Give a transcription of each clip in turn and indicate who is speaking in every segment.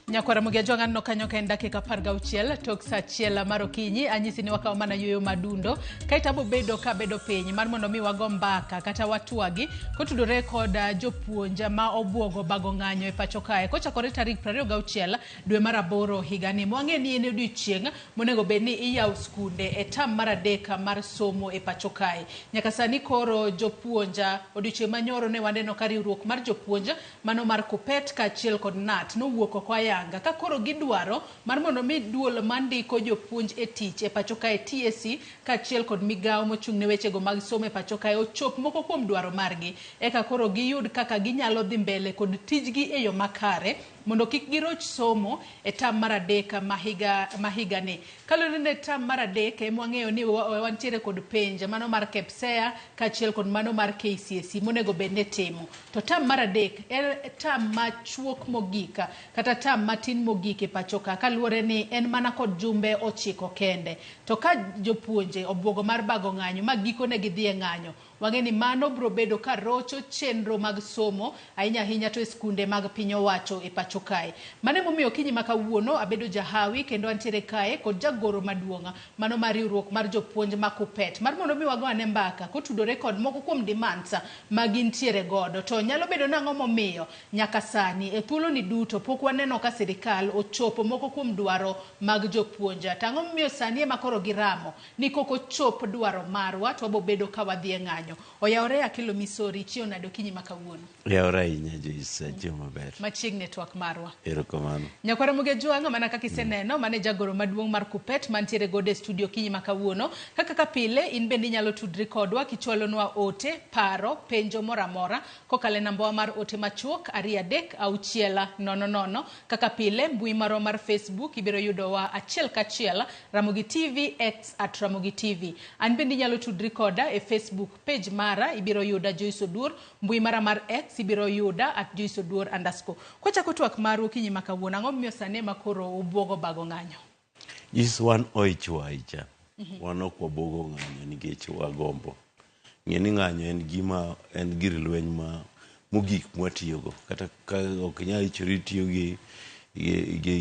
Speaker 1: Nyakwara Mugia Jwang' aneno kanyo ka en dakika 16 tok sa achiel mar okinyi. Anyisi ni wakawo mana yueyo madundo kaeto abo bedo ka bedo piny mar mondo mi wago mbaka kata watwagi kotudore kod jopuonj ma obwogo bago ng'anyo e pacho kae kochakore tarik 26 dwe mar aboro higani. Mwang'e ni en odiochieng' monego bed ni iyawo skunde e tam mar adek mar somo e pacho kae. Nyaka sani koro jopuonj odiochieng' manyoro ne waneno ka riwruok mar jopuonj mano mar KUPPET kaachiel kod KNUT nowuok oko ayanga ka koro gidwaro mar mondo mi duol mandiko jopuonj e tich e pacho kae TSC kaachiel kod migawo mochung' ne wechego mag somo e pacho kae ochop moko kuom dwaro margi eka koro giyud kaka ginyalo dhi mbele kod tijgi e yo makare mondo kik giroch somo e tam mar adek ma higani. Kaluwore ne tam mar adek ema wang'eyo ni wantiere kod penj mano mar KPSEA kaachiel kod mano mar KCSE monego bed ni timo. To tam mar adek en tam machuok mogik kata tam matin mogik e pacho ka kaluwore ni en mana kod jumbe 9 kende. To ka jopuonje obwogo mar bago ng'anyo ma gikone gidhi e ng'anyo, wang'e ni mano biro bedo ka rocho chenro mag somo ahinya ahinya to e skunde mag piny owacho e pacho kae. Mano emomiyo okinyi ma kawuono abedo jahawi kendo antiere kae kod jagoro maduong' mano mar riwruok mar jopuonj ma KUPPET mar mondo mi wago ane mbaka kotudore kod moko kuom demands ma gintiere godo. To nyalo bedo nang'o momiyo nyaka sani e thuolo ni duto pok waneno ka sirikal ochopo moko kuom dwaro mag jopuonj. To ang'o momiyo sani ema koro giramo ni kok ochop dwaro marwa to wabo bedo ka wadhi e ng'anyo. Oyawore Akelo Misori, chiew nade okinyi ma kawuono?
Speaker 2: Oyawore ahinya Joyce, achiew maber.
Speaker 1: Machiegni e twak marwa.
Speaker 2: Erokamano.
Speaker 1: Nyakwara Mugia Jwang' mana kaka iseneno, mane jagoro maduong' mar KUPPET mantiere godo e studio okinyi ma kawuono. Kaka ka pile, in bende inyalo tudri kodwa kichwalonwa ote, paro, penjo moro amora kokalo e nambawa mar ote machuok 23600. Kaka pile, mbui marwa mar Facebook ibiro yudowa achiel kachiel Ramogi TV, X at Ramogi TV. An bende inyalo tudri koda e Facebook page mara, ibiro yuda Joyce Oduor. Mbui mara mar X ibiro yuda at Joyce Oduor underscore. Kwachako twak maru okinyi ma kawuono, ang'o momiyo sani ema koro ubwogo bago ng'anyo?
Speaker 2: Joyce, wan oichwa ahicha. Wan ok wabuogo ng'anyo nikech wagombo. Ng'e ni ng'anyo en gima en gir lweny ma mogik mwatiyogo. Kata ka ok inyal ichori tiyo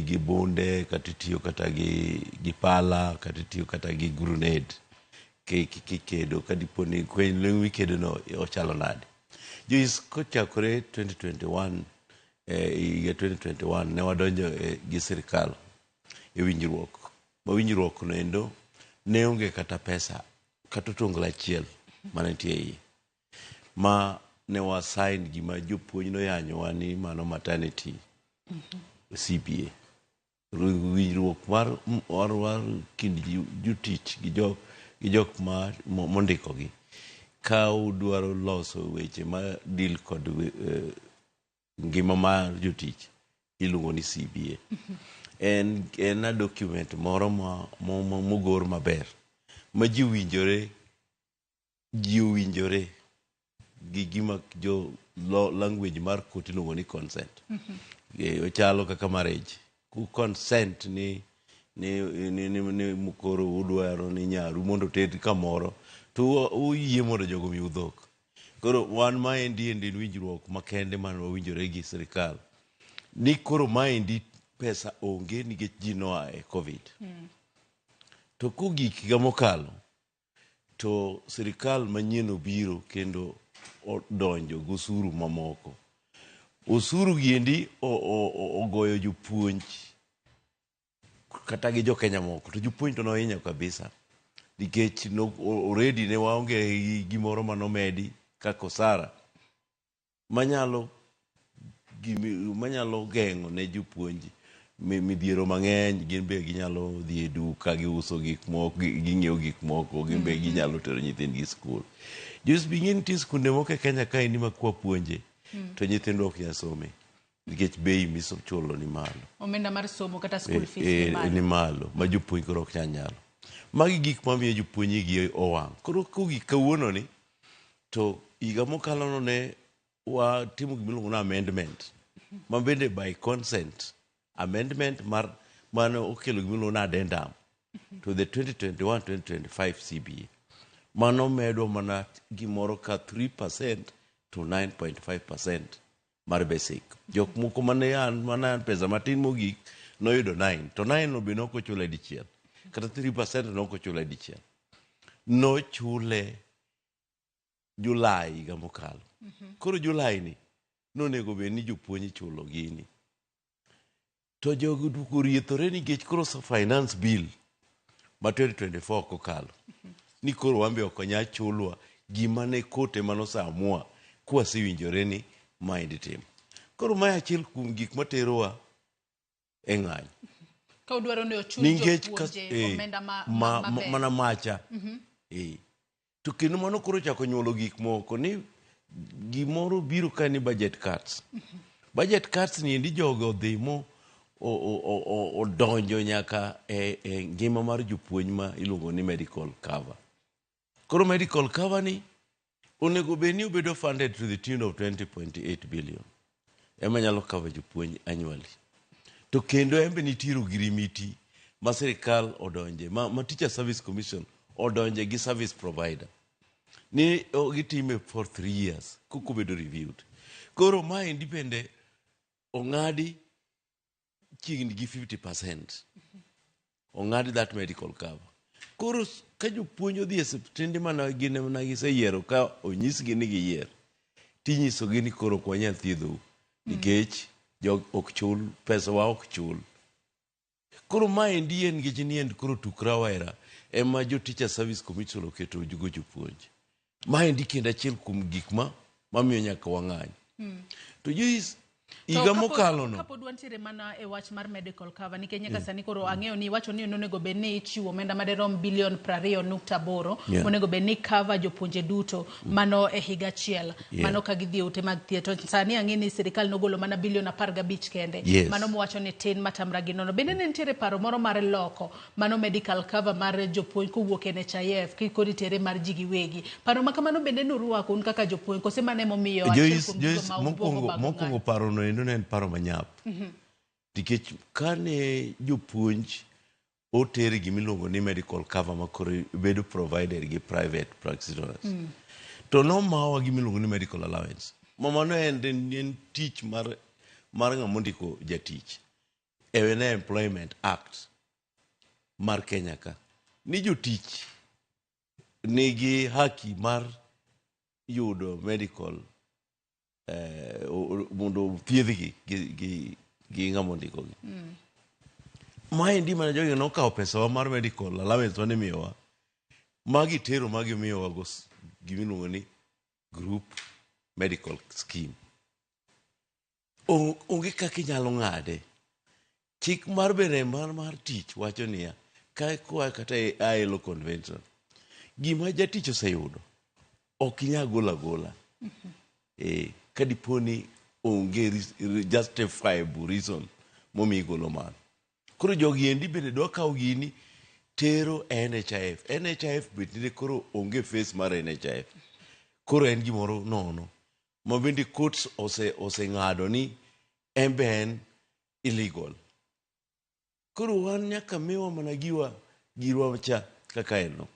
Speaker 2: gi bunde, kata itiyo kata gi pala, kata itiyo kata gi grenade kikedo ka dipo ni lweny mikedo no ochalo nade. Joyce, kochakore 2021, higa 2021 ne wadonjo gi sirikal e winjruok. Ma winjruok no endo ne onge kata pesa kata otonglo achiel mane nitie iye. Ma ne wa sign gima jopuonj noyanyowa ni mano maternity CBA. Winjruok mar kind jotich gi jok ma mondikogi. Ka udwaro loso weche ma deal kod ngima mar jotich iluongo ni CBA. En a document moro mogor maber ma ji winjore, ji owinjore gi gima jo language mar court iluongo ni consent. Ochalo kaka marriage. Ku consent ni koro udwaro ni nyaru mondo oter kamoro to uyie mondo jogo omiu dhok. Koro wan maendi en winjruok makende mane wawinjore gi sirikal ni koro maendi pesa onge nikech ji noa e COVID. To kogik higa mokalo to sirikal manyien obiro kendo odonjo gi osuru mamoko. Osuru giendi ogoyo jopuonj kata gi jo Kenya moko, to jopuonj to nohinyo kabisa nikech already ne waonge gi gimoro manomedi kaka osara manyalo geng'o ne jopuonj midhiero mang'eny. Gin be ginyalo dhi e duka giuso gik moko, ging'iewo gik moko, gin be ginyalo tero nyithindgi skul. Joyce, be ing'e nitie skunde moko e Kenya kaendi ma kwa puonje to nyithindwa ok nyal some nikech bei michulo ni malo.
Speaker 1: Omenda mar somo kata school fees ni malo.
Speaker 2: Ni malo ma jopuonj koro ok nyal nyalo. Magi gik mamiyo jopuonj igi owang'. Koro kogik kawuono ni to higa mokalo no ne watimo gimiluongo ni amendment ma bende by consent amendment mar mano okelo gimiluongo ni addendum to the 2021-2025 CBA. Mano medwa mana gimoro ka 3% to 9.5% mar basic. Jok moko mane an mana an pesa matin mogik noyudo 9 to 9 no be nok ochule dichiel kata 3% nok ochule dichiel nochule Julai higa mokalo. Koro Julai ni nonego bed ni jopuonj ichulo gini. To jogi duogo riethore nikech koro finance bill ma 2024 kokalo. Ni koro wan be ok onyal chulwa gima ne court ema noseamua kwasewinjore ni maendi timo. Koro mae achiel kuom gik materowa e ng'anyo.
Speaker 1: Ka udwaro ni ochul
Speaker 2: Nikech ka,
Speaker 1: jopuonje
Speaker 2: eh,
Speaker 1: omenda ma,
Speaker 2: ma,
Speaker 1: ma,
Speaker 2: ma,
Speaker 1: maber.
Speaker 2: mana macha. Eh. To kendo mano koro ochako nyuolo gik moko ni gimoro biro ka ni budget cuts. Budget cuts ni endi jogo odhi mo odonjo nyaka e ngima mar jopuonj ma iluongo ni medical cover. Koro medical cover ni onego bed ni obedo funded to the tune of 20.8 billion. Ema nyalo cover jopuonj annually. To kendo en be nitiere ogirimiti ma sirikal odonje, ma Teacher Service Commission odonje gi service provider. Ni gitime for 3 years, koka obedo reviewed. Koro maendi bende ong'adi chiegni gi 50%. Ong'adi that medical cover. Koro ka jopuonj odhi e osiptende mana gin mana giseyiero ka onyisgi ni giyier, tinyisogi ni koro ok wanyal thiedhou nikech jog ok chul, pesa wa ok chul. Koro maendi en nikech ni en koro tuk rawera ema jo Teacher Service Commission oketo go jopuonj. Maendi kendo achiel kuom gik ma mamiyo nyaka wang'any. To Joyce, higa mokalo no
Speaker 1: kapod wantiere mana e wach mar medical cover nikech nyaka sani koro ang'eyo ni iwacho ni onego bed ni ichiwo omenda madirom bilion 20.8 onego bed ni cover jopuonje duto mano e higa achiel mano ka gidhi e ute mag thieth to sani ang'e ni sirikal nogolo mana bilion 15 kende mano mowacho ni tin matamra gi nono bende ne nitiere paro moro mar loko mano medical cover mar jopuonj kowuok e NHIF koro itere mar ji giwegi paro ma kamano bende nurwako un kaka jopuonj kose mano emomiyo achiel
Speaker 2: Joyce,
Speaker 1: kuom gigo
Speaker 2: Joyce,
Speaker 1: ma ubwogo
Speaker 2: mokwongo
Speaker 1: bago
Speaker 2: mokwongo
Speaker 1: ng'anyo?
Speaker 2: paro no endo ne en paro manyap. Nikech kane jopuonj oter gimiluongo ni medical cover ma koro bedo provided gi private practitioners. To nomawa gimiluongo ni medical allowance. Ma mano en tich mar ng'ama ondiko jatich. E Employment Act mar Kenya ka. Ni jotich nigi haki mar yudo medical mondo othiedhgi gi ng'ama ondikogi. Maendi mana jogi nokawo pesawa mar medical allowance mane imiyowa magitero magimiyowa go gimiluongo ni group medical scheme. Onge kaka inyalo ng'ade. Chik mar bende mar tich wacho niya, ka koa kata e ILO convention, gima jatich oseyudo ok inyal golo agola. Ka dipo ni onge justifiable reason momiyo igolo mano. Koro jogi endi bende dwa kawo gini tero e NHIF. NHIF bende koro onge face mar NHIF. Koro en gimoro nono. Ma bende courts oseng'ado ni en be en illegal. Koro wan nyaka miwa mana giwa girwa cha kaka en no.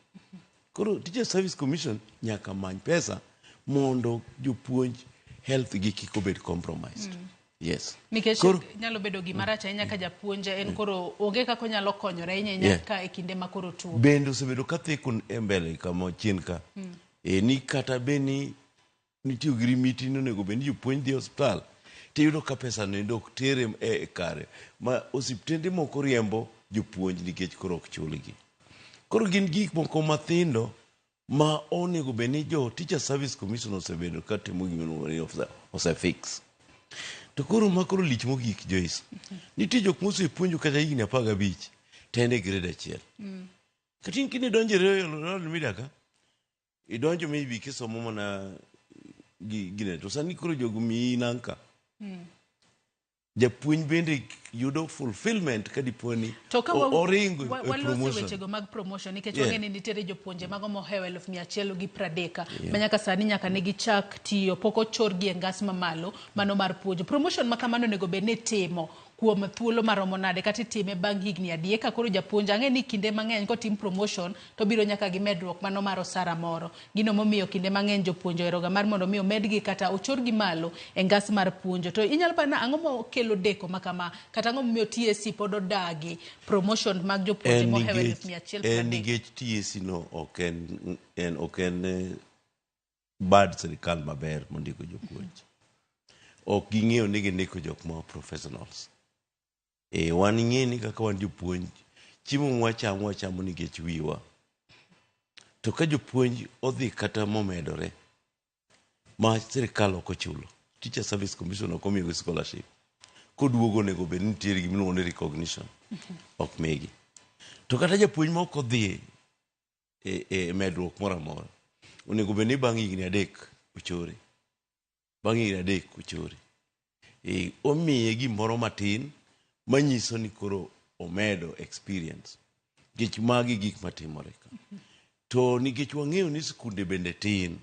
Speaker 2: Koro Teacher Service Commission nyaka many pesa mondo jopuonj health gi kik obed compromised. Yes.
Speaker 1: Nikech
Speaker 2: Koro,
Speaker 1: nyalo bedo gima rach ahinya ka japuonj en koro onge kaka onyalo konyore ahinya ahinya ka e kinde ma koro tuo.
Speaker 2: Bende osebedo ka theko e mbele kama chien ka. Ni kata bed ni nitie ogirimiti ni onego bed ni jopuonj dhi e osiptal tiyudo ka pesa no endo ok tere e kare ma osiptende moko riembo jopuonj nikech koro ok chulgi. Koro gin gik moko mathindo ma onego bed ni jo Teacher Service Commission osebedo ka timo gimiluongo ni osefix. To koro ma koro lich mogik Joyce, nitie jok mosepuonjo kata higni 15 to en e grade achiel. Kata in kidonjo e Royal Media ka, idonjo maybe kisomo mana gine to sani koro jogo miyi nanka. Japuonj bende yudo fulfillment ka dipo ni
Speaker 1: To ka wa,
Speaker 2: oringo
Speaker 1: wa,
Speaker 2: e
Speaker 1: walose
Speaker 2: promotion.
Speaker 1: Wechego mag promotion nikech wang'e ni nitiere jopuonje mago mohewo 130,000 ma nyaka sani nyaka ne gichak tiyo pok ochorgi e ngas mamalo mano mar puonjo. Promotion ma kamano onego bed ni itimo kuom thuolo maromo nade kata itime bang' higni adi eka koro japuonj ang'e ni kinde mang'eny kotim promotion to biro nyaka gi medruok mano mar osara moro. Gino momiyo kinde mang'eny jopuonj oheroga mar mondo mi omedgi kata ochorgi malo e ngas mar puonjo. To inyalo paro ni ang'o mokelo deko ma kama kata ang'o momiyo TSC pod odagi promotion mag jopuonje
Speaker 2: En
Speaker 1: mohewo
Speaker 2: nikech
Speaker 1: 130,000?
Speaker 2: En nikech TSC no ok en ok en bad sirikal maber mondiko jopuonj. Ok ging'eyo ni gindiko jok ma professionals. Wan ing'e ni kaka wan jopuonj, chiemo mwachamo wachamo nikech wiwa. To ka jopuonj odhi kata momedore, ma sirikal ok ochulo, Teacher Service Commission ok omiyogi scholarship, koduogo onego bed ni nitiere gimiluongo ni recognition, ok migi. To kata japuonj ma ok odhi e medruok moro amora, onego bed ni bang' higni 3 ochore. Bang' higni 3 ochore. Omiye gimoro matin manyiso ni koro omedo experience. Nikech magi gik matimore ka. To nikech wang'eyo ni skunde bende tin,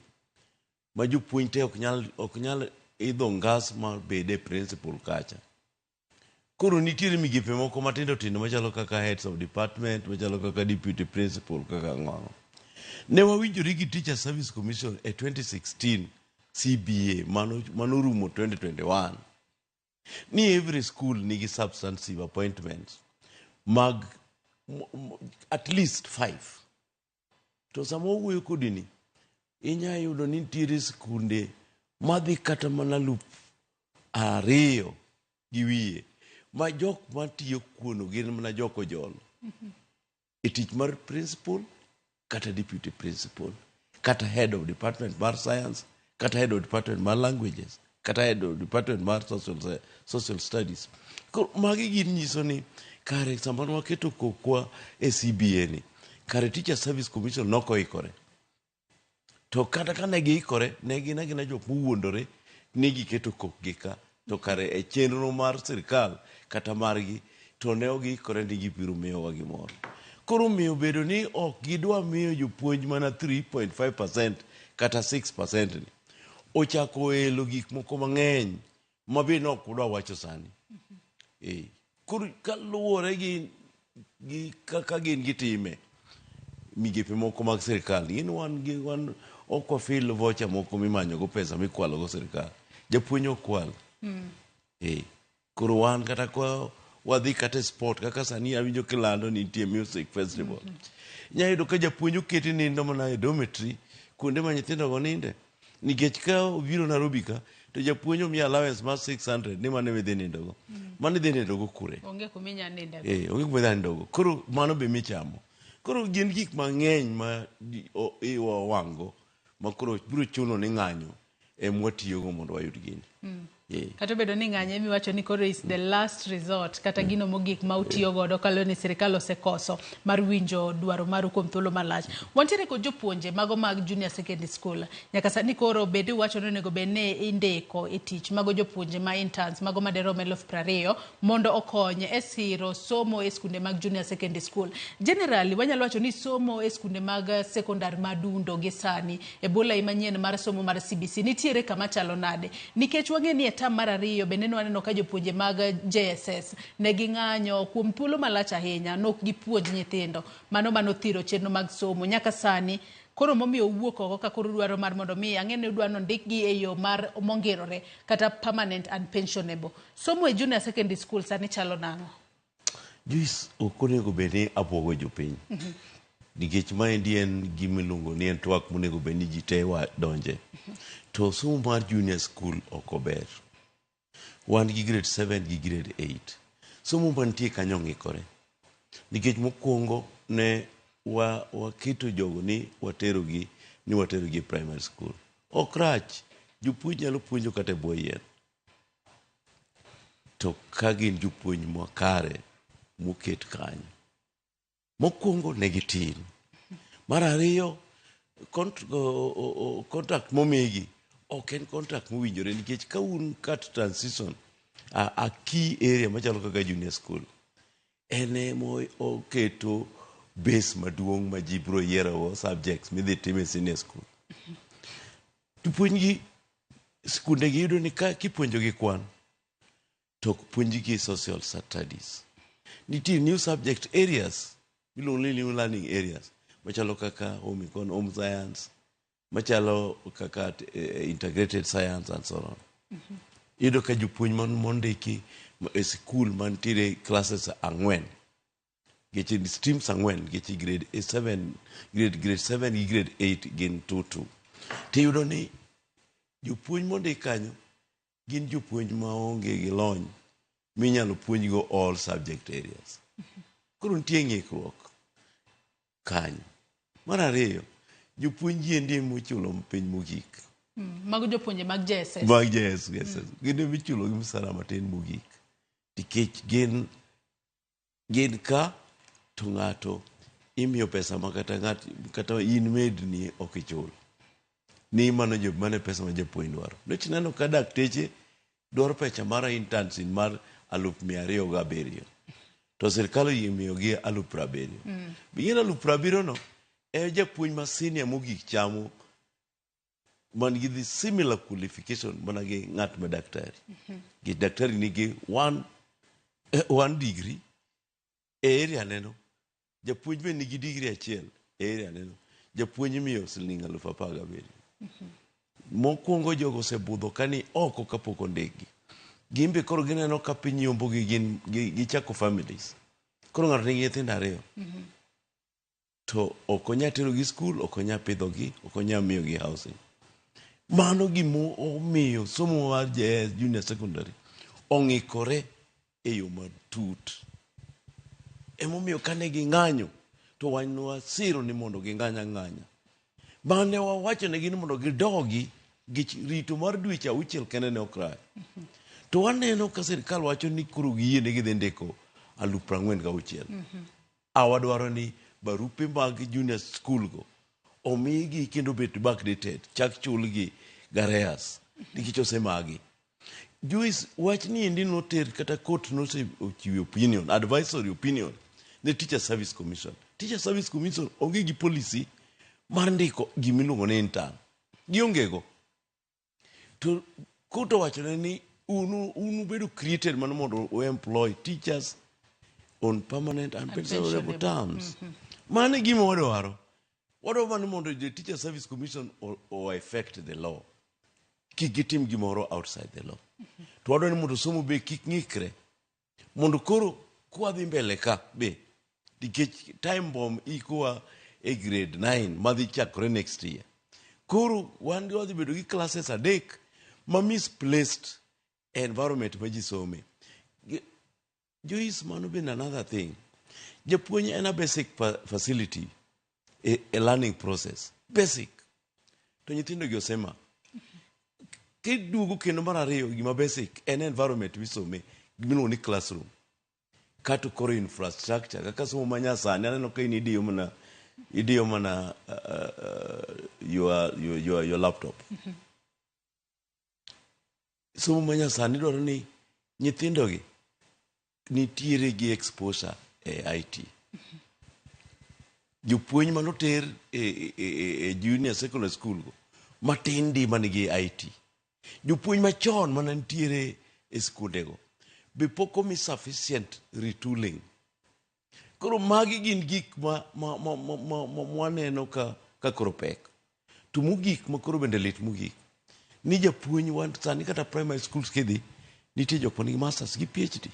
Speaker 2: ma jopuonj te ok nyal idho ngas ma bede principal kacha. Koro nitiere migepe moko matindo tindo machalo kaka heads of department, machalo kaka deputy principal, kaka ang'o. Ne wawinjore gi Teacher Service Commission e 2016 CBA mano rumo 2021 ni every school nigi substantive appointments mag at least 5. To sama wawuoyo kodi ni, inya yudo ni nitiere skunde madhi kata mana 2,000 gi wiye ma jok matiyo kuono gin mana jok ojolo e tich mar principal kata deputy principal kata head of department mar science kata head of department mar languages kata head of department mar social studies. Koro magi gin nyiso ni kare sama waketo kokwa e CBA ni kare Teacher Service Commission nokoikore. To kata ka ne giikore, ne gin agina jok mowuondore ni giketo kokgi ka, to kare e chenro mar sirikal kata margi to ne ok giikore ni gibiro miyowa gimoro. Koro miyo bedo ni ok gidwa miyo jopuonj mana 3.5% kata 6% ni ochako elo gik moko mang'eny ma be ne ok wadwa wacho sani. Koro kaluwore gi kaka gin gitime migepe moko mag sirikal, gin wan gi wan ok wafil vocha moko mimanyogo pesa mikwalogo sirikal. Japuonj ok kwal. Koro wan kata kwa wadhi kata e sport kaka sani awinjo kilando ni nitie music festival. Inya yudo ka japuonj oketi nindo mana e dormitory kuonde ma nyithindo go ninde. Nikech ka obiro Nairobi ka to japuonj omiyi allowance mar 600 ni mano idhi nindogo. Mano idhi nindogo kure?
Speaker 1: Onge kuma inya nindego.
Speaker 2: Onge kuma idhi nindogo. Koro mano be michamo. Koro gin gik mang'eny ma iwa wang'go ma koro biro chuno ni ng'anyo em watiyogo mondo wayud gini.
Speaker 1: Kata obedo ni ng'anyo emiwacho ni koro is the last resort kata gino mogik ma utiyo godo kaluwore ni sirikal osekoso mar winjo dwaro maru kuom thuolo malach. Wantiere kod jopuonje mago mag junior secondary school. Nyaka sani koro bende iwacho ni onego bed ni indiko e tich mago jopuonje ma interns mago maderom 20,000 mondo okony e siro somo e skunde mag junior secondary school. Generally wanyalo wacho ni somo e skunde mag sekondar madundo gi sani e bwo lai manyien mar somo mar CBC nitiere kama chalo nade? Nikech wang'e ni e tam mar ariyo bende ne waneno ka jopuonje mag JSS ne ging'anyo kuom thuolo malach ahinya nok gipuonj nyithindo mano manothiro chenro mag somo nyaka sani. Koro momiyo owuok oko ka koro udwaro mar mondo mi ang'e ni udwa ni ondikgi e yo mar mongirore kata permanent and pensionable. Somo e junior secondary school sani chalo nang'o?
Speaker 2: Joyce, ok onego bed ni abuogo jopiny. Nikech maendi en gima iluongo ni en twak monego bed ni ji te donje. To somo mar junior school ok ober. Wan gi grade 7 gi grade 8. Somo mantie kanyo ong'ikore. Nikech mokwongo ne waketo jogo ni waterogi ni waterogi e primary school. Ok rach, jopuonj nyalo puonjo kata e bwo yien. To ka gin jopuonj makare moket kanyo. Mokwongo ne gitin. Mar ariyo, contract momigi ok en contract mowinjore nikech ka un kat transition a key area machalo kaka junior school en ema oketo base maduong' ma ji biro yiero subjects midhi tim e senior school. Jopuonj gi skunde gi yudo ni ka kipuonjogi kwan to ok puonjgi social studies. Nitie new subject areas miluongo ni new learning areas machalo kaka home econ, home science, machalo kaka integrated science and so on. Iyudo ka jopuonj mondiki e sikul mantiere classes ang'wen geche streams ang'wen geche grade 7 grade 7 gi grade 8 gin 2 2 tiyudo ni jopuonj mondik kanyo gin jopuonj maonge gi lony minyalo puonjgo all subject areas. Koro nitie ng'ikruok kanyo. Mar ariyo, jopuonj ji endi mochulo piny mogik.
Speaker 1: Mago jopuonje mag JSS.
Speaker 2: Mag JSS. Gin ema ichulo gi msara matin mogik. Nikech gin ka to ng'ato imiyo pesa ma kata ng'at kata in maid ni ok ichul. Ni mano jo mano e pesa ma japuonj dwaro. Nikech ineno ka dakteche dwaro pesa mar internship mar 207,000. To sirkal oyie miyogi 70,000. Be ing'e ni 70,000 no e japuonj ma senior mogik chamo man gi the similar qualification mana gi ng'at ma daktari. Nikech daktari nigi one degree e area neno. Japuonj be nigi degree achiel e area neno. Japuonj imiyo siling 17,000. Mokwongo jogo osebudho kani oko kapok ondikgi. Gin be koro gineno ka piny yombogi gin gichako families. Koro ng'ato nigi nyithindo ariyo. To ok onyal terogi skul, ok onyal pidhogi, ok onyal miyogi housing. Mano gimo omiyo somo mar JS Junior Secondary ong'ikore e yo matut. Emomiyo kane ging'anyo to wan wasiro ni mondo ging'any ang'anya. Mane wawacho negi ni mondo gidogi gi rito mar dweche auchiel kende ne ok rach. To waneno ka sirikal wacho ni koro giyie ni gidhi ndiko 46,000. A wadwaro ni barupe mag junior school go omigi kendo bed backdated, chak chulgi gi arrears nikech osemagi. Joyce, wach ni endi noter kata court nosechiwo opinion, advisory opinion ne Teacher Service Commission. Teacher Service Commission onge gi policy mar ndiko gimiluongo ni intern. Gionge go. To court owachone ni unu bedo created mana mondo u employ teachers on permanent and pensionable
Speaker 1: pensionable.
Speaker 2: terms. Mano e gima wadwaro. Wadwaro mana mondo the Teacher Service Commission o effect the law. Kik gitim gimoro outside the law. To wadwaro ni mondo somo be kik ng'ikre. Mondo koro kwadhi mbele ka be nikech time bomb ikowa e grade 9 madhi chakore next year. Koro wan wadhi bedo gi classes adek ma misplaced environment ma ji some. Joyce, mano bende another thing. Japuonj en a basic facility e learning process. Basic. To nyithindo gi osema. Kiduogo kendo mar ariyo gima basic en environment misome gimiluongo ni classroom. Kato koro infrastructure kaka somo manyasani aneno ka in idiyo mana your laptop. Somo manyasani dwaro ni nyithindogi nitiere gi exposure e IT. Jopuonj manoter e junior secondary school go matin di manigi IT. Jopuonj machon mana nitiere e skundego be pok omi sufficient retooling. Koro magi gin gik ma waneno ka koro pek. To mogik ma koro bende lit mogik ni japuonj wan sani kata primary schools kidhi nitie jok manigi masters gi PhD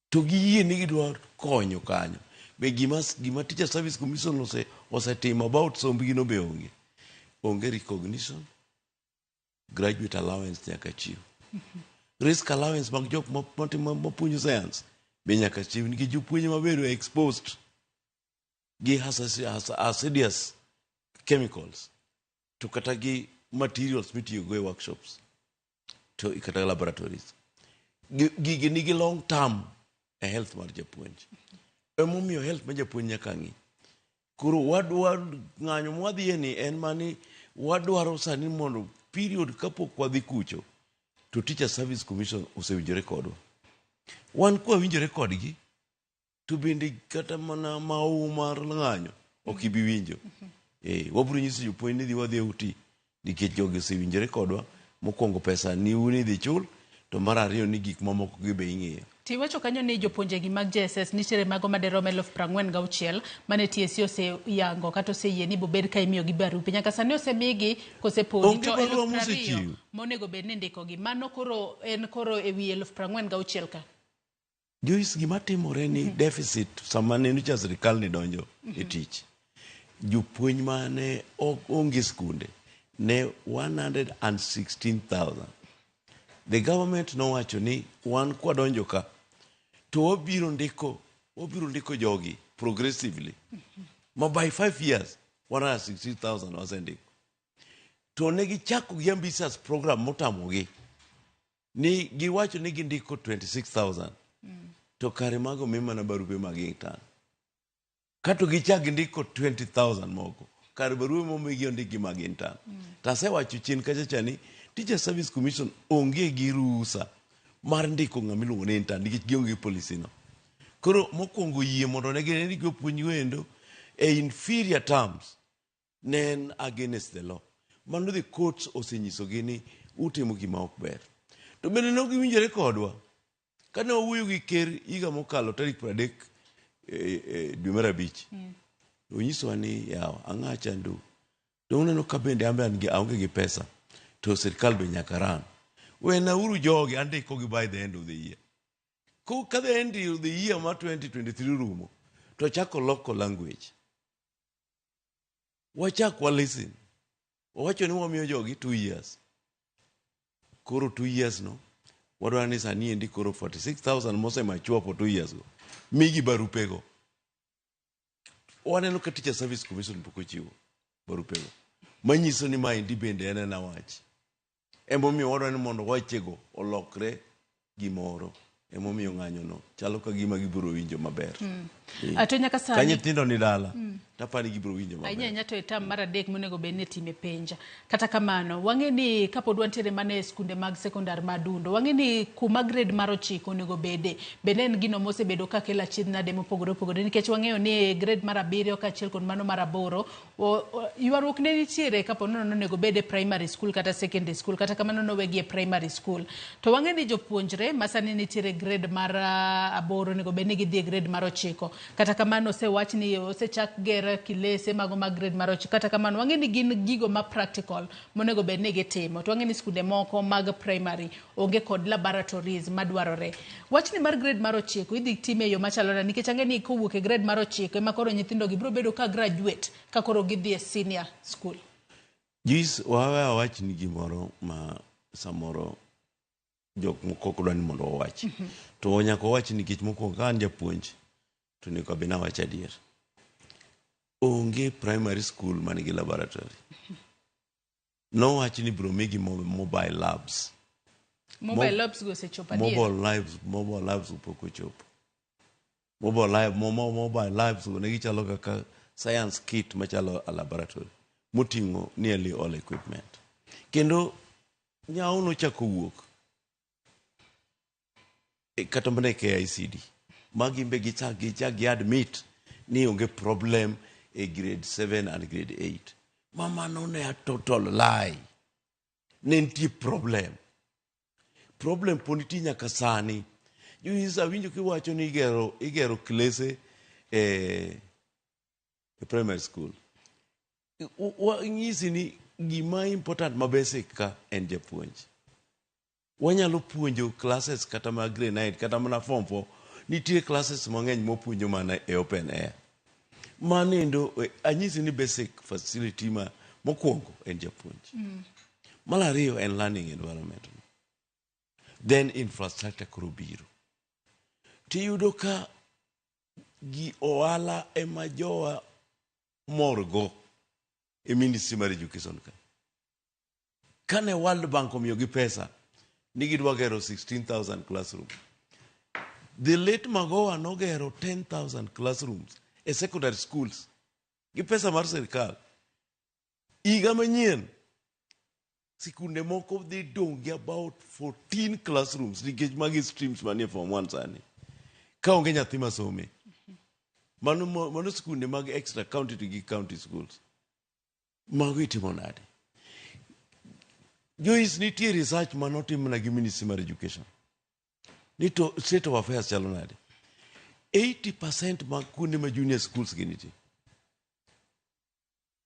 Speaker 2: to giyie ni gidwa konyo kanyo be gima Teacher Service Commission osetimo about sombgi no be onge onge recognition. Graduate allowance nyaka chiw, risk allowance mag jok mapuonjo science be nyaka chiw nikech jopuonj mabedo exposed gi hazardous chemicals to kata gi materials mitiyogo e workshops to kata laboratories. Gigi nigi long term e health mar japuonj. Emomiyo health mar japuonj nyaka ng'i. Koro wadwa ng'anyo mwadhiye ni en mani wadwaro sani mondo period kapok wadhi kucho. To Teacher Service Commission osewinjore kodwa. Wan kwawinjore kodgi, to bende kata mana mahu mar ng'anyo ok ibi winjo. Wabiro nyiso jopuonj ni dhi wadhi uti nikech jogi osewinjore kodwa. Mokwongo pesa ni un idhi chul, to mar ariyo ni gik mamoko gi be ing'iyo.
Speaker 1: Tiwacho kanyo ni jopuonjegi mag JSS nitiere mago maderom 46,000 mane TSC oseyango kata oseyie ni bobed ka imiyogi barupe. Nyaka sani osemigi kose podi
Speaker 2: Onge
Speaker 1: to
Speaker 2: barua
Speaker 1: 20,000
Speaker 2: mosechiw.
Speaker 1: monego bed ni indikogi. Mano koro en koro ewi 46,000 ka.
Speaker 2: Joyce, gima timore ni deficit sama ne nyocha sirikal ni donjo e tich, jopuonj mane ok onge skunde ne 116,000. The government nowacho ni wan kwadonjo ka to wabiro ndiko jogi progressively ma by 5 years 116,000 wasendiko. To ne gichako gi ambitious program motamogi ni giwacho ni gindiko 26,000 to kare mago mi mana barupe mag intern kato gichak gindiko 20,000 moko kare barupe momigi ondikgi mag intern. To asewacho chien kacha cha ni Teacher Service Commission onge gi ruhusa mar ndiko ng'ama iluongo ni intern nikech gionge gi policy no. Koro mokwongo yie mondo ne gindik jopuonj go endo e inferior terms ne en against the law. Mano the courts osenyisogi ni utimo gima ok ber. To bende ne ok giwinjore kodwa. Kane wawuoyo gi ker higa mokalo tarik 30 dwe mar abich, onyisowa ni yawa ang'a chandu to uneno ka bende an be an gi aonge gi pesa to sirikal be nyaka ran. Wenauru jogi andikogi by the end of the year. Ka the end of the year mar 2023 rumo to chako loko language. Wachak wa listen. Wawacho ni wamiyo jogi 2 years. Koro 2 years no wadwaro ni sani endi koro 46,000 mose mature for 2 years go migi barupego. Waneno ka Teacher Service Commission pok ochiwo barupego. Manyiso ni maendi bende en ena wach. Emomiyo wadwaro ni mondo wechego olokre gimoro. Emomiyo ng'anyono chalo ka gima gibiro winjo maber.
Speaker 1: To nyaka
Speaker 2: Ka
Speaker 1: sani
Speaker 2: nyithindo ni dala, tapani gibiro winjo
Speaker 1: ahinya
Speaker 2: maber.
Speaker 1: Ahinya to e tam mar adek monego bed ni itime penj. Kata kamano, wang'e ni kapod wantiere mana e skunde mag sekondar madundo, wang'e ni kuma grade mar 9 onego bede, bende en gino mosebedo ka kelo achiedh nade mopogore opogore nikech wang'eyo ni e grade mar 7 kaachiel kod mano mar 8 ywaruok ne nitiere kapo nono onego bed e primary school kata secondary school, kata kamano nowegi e primary school. To wang'e ni jopuonjre ma sani nitiere grade mar 8 onego bed ni gidhi e grade mar 9. Kata kamano osewach ni osechak ger kilese mago mag grade mar 9. Kata kamano wang'e ni gin gigo ma practical monego bed ni gitimo. To wang'e ni skunde moko mag primary onge kod laboratories madwarore. Wachni mar grade mar 9 idhi time e yo machalo nade nikech ang'e ni kowuok e grade mar 9 ema koro nyithindo gi biro bedo ka graduate ka koro gidhi e senior school.
Speaker 2: Joyce, wawe awachni gimoro ma samoro jok moko ok dwa ni mondo wawach. To nyaka wawach nikech mokwongo ka an japuonj to onego abed nawach adier. Onge primary school manigi laboratory. Nowach ni biro migi mobile labs.
Speaker 1: Mobile labs go osechopo adier.
Speaker 2: Mobile labs pok ochopo. Mobile labs go ne gichalo kaka science kit machalo a laboratory moting'o nearly all equipment. Kendo nyawo nochako wuok kata mana e KICD ma gin be gichak gi admit ni onge problem e grade 7 and grade 8 ma mano ne a total lie. Ne nitie problem. Problem pod nitie nyaka sani. Joyce, awinjo kiwacho ni igero klese e primary school. Wanyisi ni gima important ma basic ka en japuonj. Wanyalo puonjo classes kata mag grade 9 kata mana form 4. Nitie classes mang'eny mopuonjo mana e open air. Manendo anyisi ni basic facility ma mokwongo en japuonj. Mar ariyo en learning environment. Then infrastructure koro biro. Tiyudo ka gi ohala ema jowa morgo e ministry mar education ka. Kane World Bank omiyogi pesa ni gidwa gero 16,000 classroom. The late Magoha nogero 10,000 classrooms e secondary schools gi pesa mar sirikal. Higa manyien Sikunde moko dhi dong' gi about 14 classrooms nikech magi streams manie form 1 sani. Ka onge nyathi masome. Mano, mano sikunde mag extra county to gi county schools. Mago itimo nade? Joyce, nitie research manotimna gi Ministry mar Education. Ni to state of affairs chalo nade? 80% mag kuonde ma junior schools gi nitie.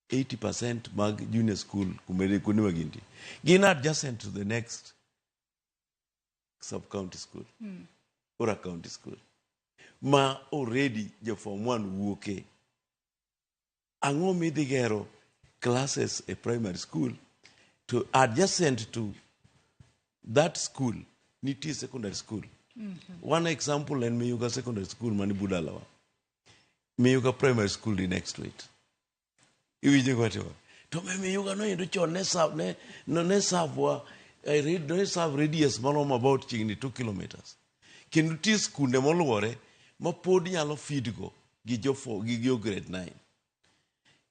Speaker 2: 80% mag junior school kumere kuonde ma gintie. Gin adjacent to the next sub county school or a county school ma already jo form 1 wuoke. Ang'o midhi gero classes e primary school to adjacent to that school nitie secondary school? One example en Miyuga Secondary School mani Budalawa. Miyuga Primary School ni next to it. Iwinjo gima atimo? To me Miyuga noyudo chon ne serve ne no ne serve wa ne serve radius maromo about chiegni 2 kilometers. Kendo nitie skunde moluore ma pod nyalo feed go gi jo gi jo grade 9.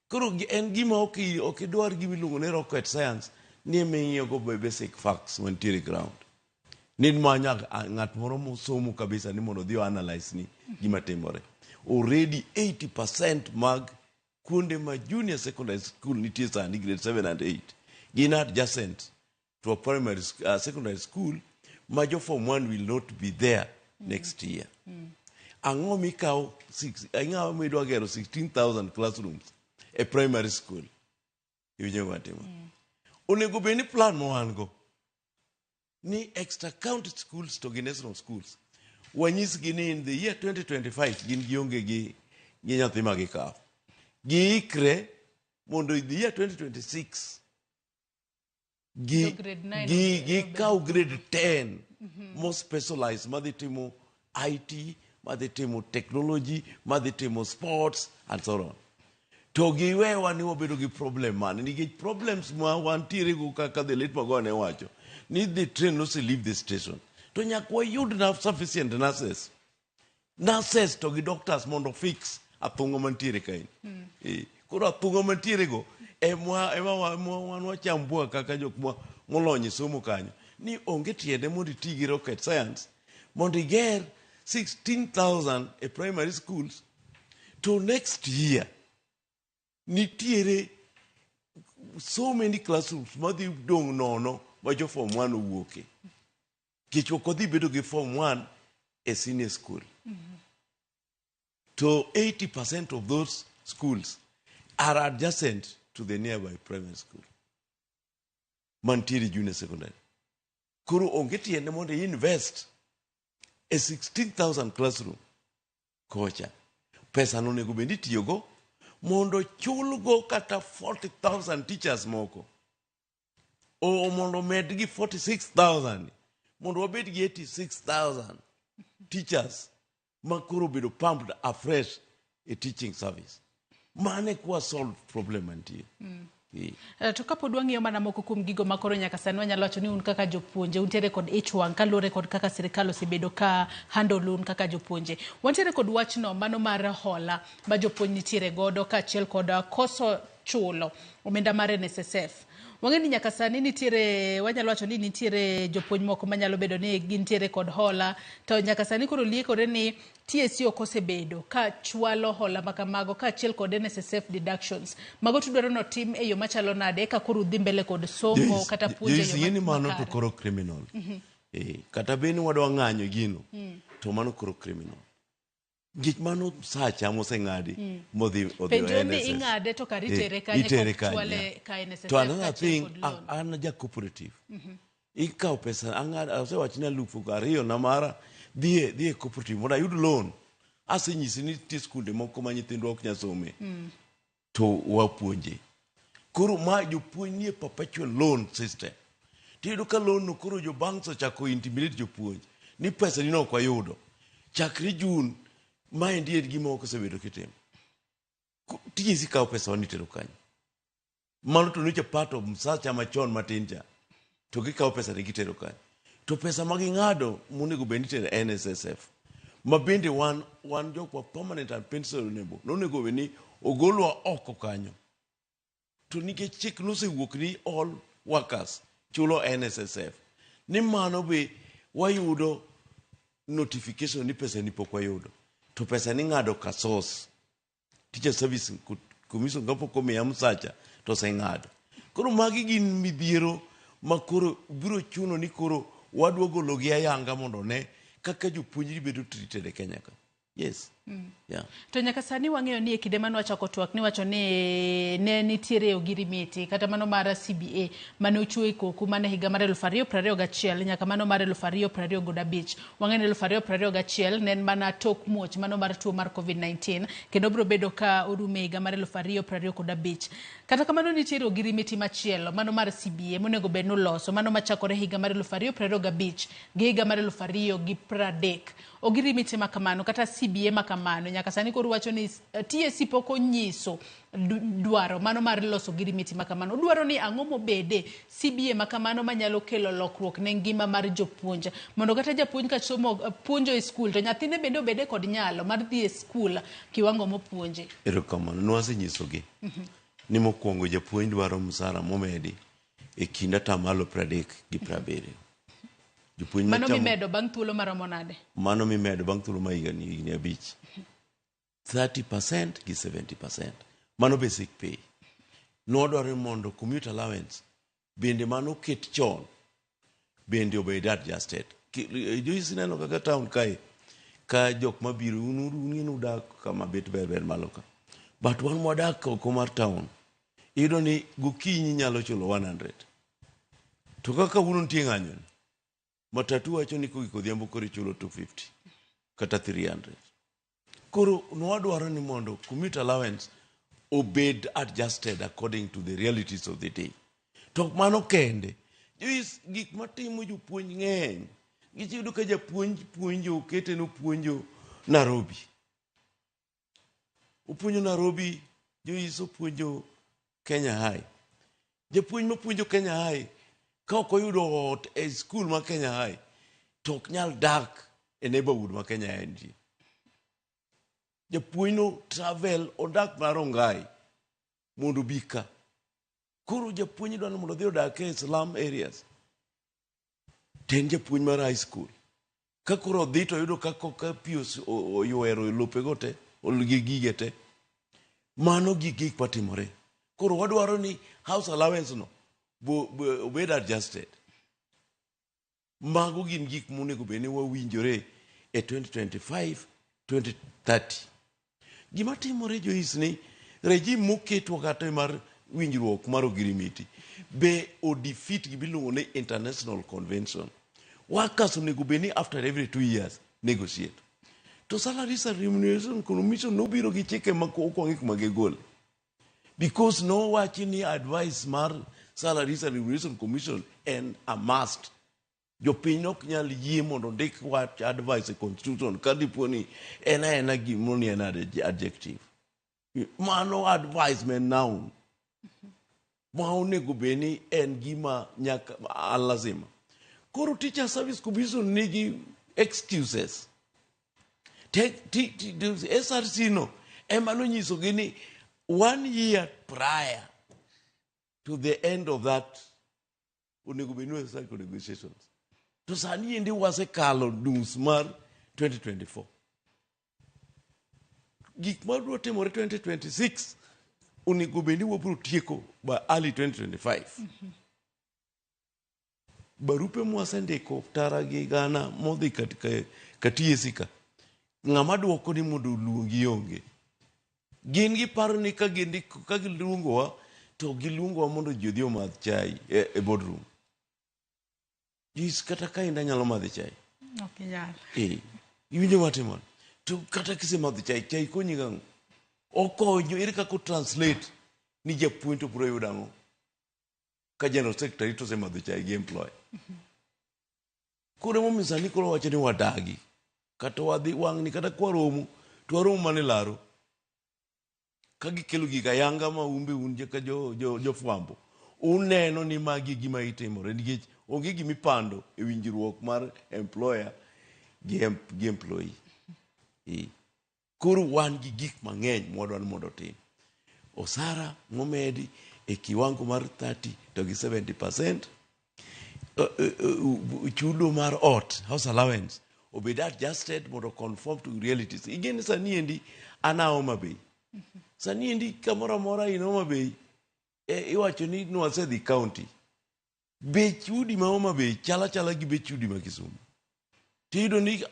Speaker 2: Koro en gima ok ok idwar gima iluongo ni rocket science ni ema ing'iyo go basic facts mantiere e ground. Ni manyo ng'at moro mosomo kabisa ni mondo odhi o analyze ni gima timore. Already 80% mag kuonde ma junior secondary school nitie sani, grade 7 and 8, gin adjacent to a primary secondary school ma jo form 1 will not be there next year. Ang'o mikawo ang'o midwa gero 16,000 classrooms e primary school? Iwinjo gima atimo? Onego bed ni plan ma wan go ni extra county schools to gi national schools wanyisgi ni in the year 2025 gin gionge gi nyathi ma gikawo, giikre mondo in the year 2026 gi
Speaker 1: Jo grade 9
Speaker 2: gi gikaw grade 10 mo specialize madhi timo IT, madhi timo technology, madhi timo sports and so on. To giwewa ni wabedo gi problem mane? Nikech problems ma wantiere go, kaka the late Magoha ne wacho ni the train nose leave the station, to nyaka wayud na sufficient nurses to gi doctors mondo fix athung'a mantiere kae. Koro athung'a mantiere go ema wan wachambua kaka jok molony e somo kanyo ni onge tiende mondo iti gi rocket science mondo iger 16,000 e primary schools to next year nitiere so many classrooms madhi dong' nono ma jo form 1 owuoke, nikech ok odhi bedo gi form 1 e senior school, to 80% of those schools are adjacent to the nearby primary school mantiere junior secondary. Koro onge tiende mondo i invest e 16,000 classroom kocha. Pesa no onego bed ni itiyogo mondo chulgo kata 40,000 teachers moko o mondo med gi 46,000 mondo wabed gi 86,000 teachers ma koro obedo pumped afresh e teaching service. Mane kwa solve problem mantie.
Speaker 1: To kapod wang'iyo mana moko kuom gigo ma koro nyaka sani wanyalo wacho ni un kaka jopuonje untiere kod ich wang' kaluwore kod kaka sirikal osebedo ka handle un kaka jopuonje. Wantiere kod wachno mano mar hola ma jopuonj nitiere godo kaachiel kod koso chulo omenda mar NSSF. Wang'e ni nyaka sani nitiere, wanyalo wacho ni nitiere jopuonj moko manyalo bedo ni gintiere kod hola, to nyaka sani koro liekore ni TSC ok osebedo ka chwalo hola ma kamago kaachiel kod NSSF deductions. Mago to dwaro notim e yo machalo nade eka koro udhi mbele kod somo kata puonjo e
Speaker 2: Joyce,
Speaker 1: yo
Speaker 2: ing'e ni mano to
Speaker 1: makare?
Speaker 2: koro criminal. Kata bed ni wadwa ng'anyo gino, to mano koro criminal. Nikech mano sacha moseng'adi modhi odhi
Speaker 1: Penjo
Speaker 2: e
Speaker 1: ni
Speaker 2: NSS.
Speaker 1: ing'ade to kar itere kanye
Speaker 2: itere
Speaker 1: kok
Speaker 2: kanye.
Speaker 1: chwale ka NSSF
Speaker 2: To another
Speaker 1: kaachiel
Speaker 2: thing,
Speaker 1: kod loan?
Speaker 2: An ja cooperative. Ikawo pesa, ang'ado, asewacho ni 2000 na mara dhi e cooperative mondo ayud loan. Asenyisi ni nitie skunde moko ma nyithindwa ok nyal some. To wapuonje. Koro ma jopuonj nie perpetual loan system. Tiyudo ka loan no koro jo banks ochako intimidate jopuonj ni pesa ni no ok wayudo. Chakre June, maendi en gima ok osebedo kitimo. TSC kawo pesa wa nitero kanyo. Mano to nyocha part of msacha machon matin cha. To gikawo pesa ni gitero kanyo. To pesa ma ging'ado monego bed ni itero e NSSF. Ma bende wan jok ma permanent and pensionable nonego bed ni ogolwa oko kanyo. To nikech chik nosewuok ni all workers Chulo NSSF. Ni mano be wayudo notification ni pesa ni pok wayudo. To pesa ni ng'ado ka source. Teacher Service Commission kapok omiya msacha to oseng'ado. Koro magi gin midhiero ma koro biro chuno ni koro wadwa gologi ayanga mondo ne kaka jopuonjri bedo treated e Kenya ka. Yes. Yeah.
Speaker 1: To nyaka sani wang'eyo ni e kinde mane wachako twak niwacho ni ne nitiere ogirimiti kata mano mar CBA mane ochiwo e koko mana higa mar 2021 nyaka mano mar 2025. Wang'eyo ni 2021 ne en mana tok muoch mano mar tuo mar COVID-19 kendo biro bedo ka orumo e higa mar 2025. Kata kamano nitiere ogirimiti machielo mano mar CBA monego bed ni oloso mano machakore higa mar 2025 gi higa mar 2030. Ogirimiti ma kamano kata CBA ma kamano nyaka sani koro wacho ni TSC pok onyiso dwaro mano mar loso ogirimiti ma kamano. Dwaro ni ang'o mobede CBA ma kamano manyalo kelo lokruok ne ngima mar jopuonj mondo kata japuonj ka somo puonjo e skul to nyathine bende obede kod nyalo mar dhi e skul kiwango mopuonje.
Speaker 2: Erokamano. Nwasenyisogi ni mokwongo japuonj dwaro msara momedi e kind atamalo 30 gi 70.
Speaker 1: Jopuonj Mano machamo- mimedo bang' thuolo maromo nade?
Speaker 2: Mano mimedo bang' thuolo ma higni 5. 30% gi 70%. Mano basic pay. Nwadwaro ni mondo commute allowance bende mano ket chon bende obed adjusted. Joyce neno kaka town kae ka jok mabiro un un udak kama bet ber ber malo ka. But wan mwadak oko mar town iyudo ni gokinyi nyalo chulo 100. To kaka kawuono nitie ng'anyo ni, matatu wacho ni kogik odhiambo koro ichulo 250 kata 300. Koro nwadwaro ni mondo commute allowance obed adjusted according to the realities of the day. To mano kende, Joyce, gik matimo jopuonj ng'eny. Nikech iyudo ka japuonj puonjo, okete nopuonjo Nairobi. Opuonjo Nairobi, Joyce opuonjo Kenya High. Japuonj mapuonjo Kenya High, ka ok oyudo ot e skul ma Kenya High, to ok nyal dak e neighborhood ma Kenya High nitie. Japuonj no travel odak mar Rongai mondo obi ka. Koro japuonj dwaro ni mondo odhi odak e slum areas. To en japuonj mar high school. Ka koro odhi to oyudo ka ka pi oywero lopego te, gi gige te. Mano gi gik matimore. Koro wadwaro ni house allowance no bo, bo, obed adjusted. Mago gin gik monego bed ni wawinjore e 2025 2030. Gima timore Joyce ni regime moketwa kata mar winjruok mar ogirimiti be o defeat gima iluongo ni international convention. Workers onego bed ni after every 2 years negotiate. To Salaries and Remuneration Commission nobiro gi chike ma ok wang'e kuma gigole. Because nowachi ni advice mar Salaries and Remuneration Commission en a must. Jopiny ok nyal yie mondo ondik wach advice e constitution ka dipo ni en aena gimoro ni en adjective. Mano advice ma en noun. Ma onego bed ni en gima nyaka a lazima. Koro Teacher Service Commission nigi excuses. Te, ti, ti, SRC no ema nonyisogi ni one year prior to the end of that onego bed ni wasechako negotiations. To sani endi wasekalo nus mar 2024. Gik mabiro timore 2026 onego bed ni wabiro tieko by early 2025. Barupe mwasendiko tara gi gana modhi katika ka TSC ka ng'ama dwoko ni mondo oluongi onge. Gin giparo ni ka gindiko ka giluongowa to giluongowa mondo ji odhi omadh chai e boardroom. Jis kata ka inda nyalo madho chai.
Speaker 1: Ok inyal.
Speaker 2: Eh, iwinjo matimo? To kata kisemadho chai, chai konyi gang'o? Okonyo, ere kaka o translate ni japuonj to biro yudo ang'o? Ka general secretary to osemadho chai gi employer. Koro emomiyo sani koro wacho ni wadagi. Kata wadhi wang'ni kata kwaromo, to waromo mana e laro. Ka gikelo gigo ayanga ma un be un ka jofwambo, uneno ni magi e gima itimore nikech onge gima ipando e winjruok mar employer gi employee. Eh. Koro wan gi gik mang'eny mwadwa ni mondo otim. Osara momedi e kiwango mar 30 to gi 70%. Chudo mar ot, house allowance, obed adjusted mondo conform to realities. Ing'e sani endi an a Homa Bay. Sani endi kamoro amora in Homa Bay, iwacho ni nwasedhi county. Bech udi ma Homa Bay chal achala gi bech udi ma Kisumu. Tiyudo ni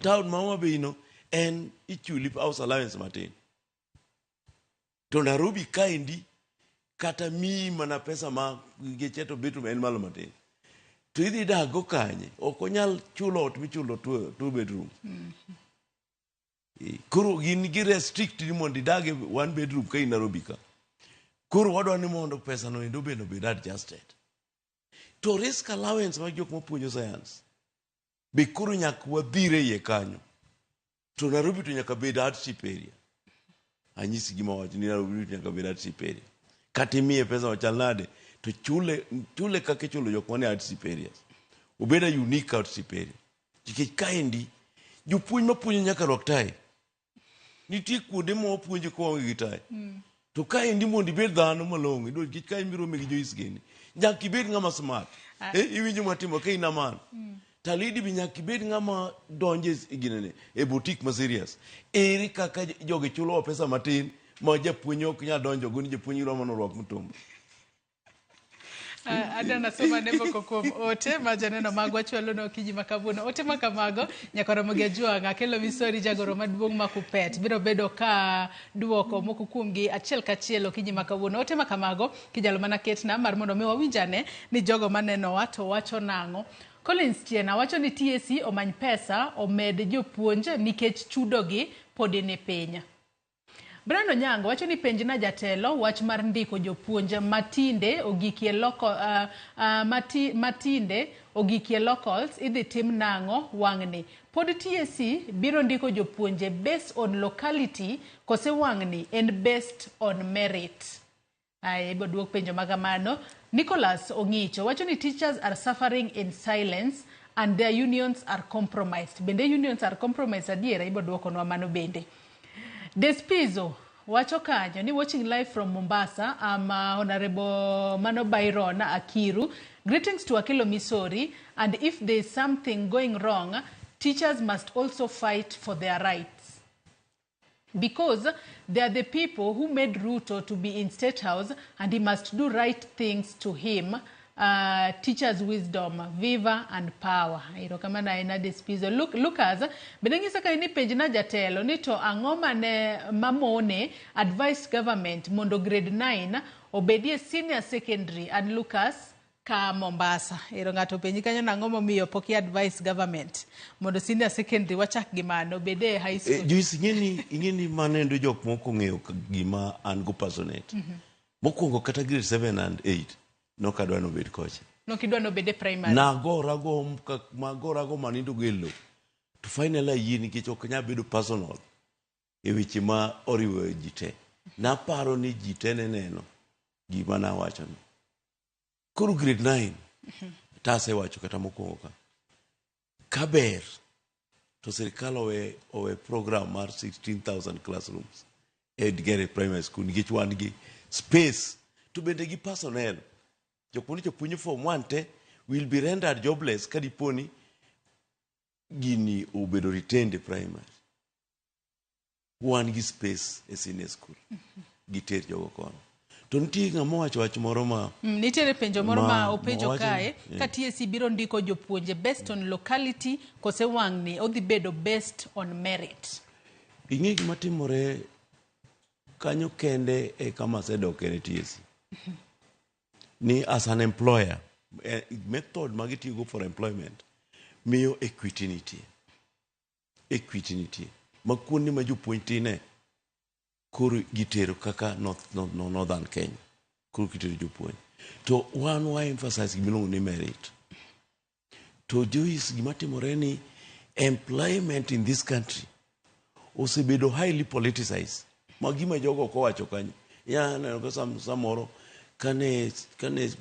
Speaker 2: town ma Homa Bay no en ichuli house allowance matin. To Nairobi kaendi kata miyi mana pesa ma geche to bet en malo matin. To idhi dak go kanye? Ok onyal chulo ot michulo two bedroom. Koro gin gi restrict ni mondo idag e one bedroom ka in Nairobi ka. Koro wadwa ni mondo pesa no endo bende obed adjusted. To risk allowance mag jok mapuonjo science be koro nyaka wadhire iye kanyo. To Nairobi to nyaka bed hardship area. Anyisi gima wacho ni Nairobi to nyaka bed hardship area. Kata imiye pesa machal nade to chule, chule kaka ichulo jok manie hardship areas. Obed a unique hardship area. Nikech kaendi jopuonj mapuonjo nyaka rwak tai. Nitie kuonde ma wapuonje ka waonge gi tai. To kaendi mondo ibed dhano malong'o, idwa nikech ka imirome gi Joyce gini, nyaka ibed ng'ama smart. Iwinjo matimo ka in aman. Talidi be nyaka ibed ng'ama donjo e ginene, e boutique ma serious. Ere kaka jogi chulowa pesa matin ma japuonj ok nyal donjo go ni japuonj dwa mondo orwak mtumba.
Speaker 1: Adana soma ne moko kuom ote ma joneno magwa chwalo ne okinyi ma kawuono. Ote ma kamago nyaka romo gi Ajwang' Akelo Misori jagoro maduong' ma Kupet biro bedo ka duoko moko kuomgi achiel kachiel okinyi ma kawuono. Ote ma kamago kinyalo mana ketna mar mondo mi wawinjane ni jogo manenowa to wacho nang'o. Collins Chiena wacho ni TSC omany pesa omed jopuonj nikech chudogi podi ni piny. Brian Onyango wacho ni penjna jatelo wach mar ndiko jopuonj matinde ogikie loko, matinde ogikie locals idhi tim nang'o wang'ni. Pod TSC biro ndiko jopuonje based on locality kose wang'ni en based on merit. Aye, ibiro duok penjo ma kamano. Nicholas Ong'icho wacho ni teachers are suffering in silence and their unions are compromised. Bende unions are compromised adiera? Ibiro duokonwa mano bende. Despizo wacho kanyo ni watching live from Mombasa. I'm Honorable Mano Byron Akiru. Greetings to Akelo Misori, and if there is something going wrong, teachers must also fight for their rights, because they are the people who made Ruto to be in State House and he must do right things to him. Teachers wisdom, viva and power. Erokamano ahinya Despizo. Look, Lucas, bende nyisa ka ni penjna jatelo ni to ang'o mane mamone advice government mondo grade 9 obedie senior secondary and Lucas ka Mombasa. Ero ng'ato penji kanyo nang'o momiyo pok i advice government mondo senior secondary wachak gi mano obede e high school.
Speaker 2: Joyce, ing'eni mano endo jok moko ong'eyo gima an go passionate. Mokwongo kata grade 7 and 8 nok adwa nobed kocha.
Speaker 1: Nokidwa nobed e primary.
Speaker 2: Nagorago manindo go e lowo. To finally ayie nikech ok anyal bedo personal e weche ma oriwo ji te. Naparo ni ji te ne neno gima nawachono. Koro grade 9 tasewacho kata mokwongo ka. Kaber to sirikal owe program mar 16,000 classrooms e Gere Primary School nikech wan gi space to bende gi personnel. Jok manyocha puonjo form 1 te will be rendered jobless ka dipo ni gini obedo retained e primary. Wan gi space e senior school. Giter jogo kono. To nitie ng'ama owacho wach moro ma
Speaker 1: Nitiere penjo moro ma openjo kae ka TSC biro ndiko jopuonje based on locality kose wang'ni odhi bedo based on merit.
Speaker 2: Ing'e gima timore kanyo kende e kama asedok e TSC. Ni as an employer, method ma gitiyogo for employment miyo equity nitie. Equity nitie. Ma kuonde ma jopuonj tine koro gitero kaka Northern Kenya. Koro gitero jopuonj. To wan wa emphasize gimiluongo ni merit. To Joyce, gima timore ni employment in this country osebedo highly politicized. Ma gima jogo ok owacho kanyo. Ya neno ka samoro kane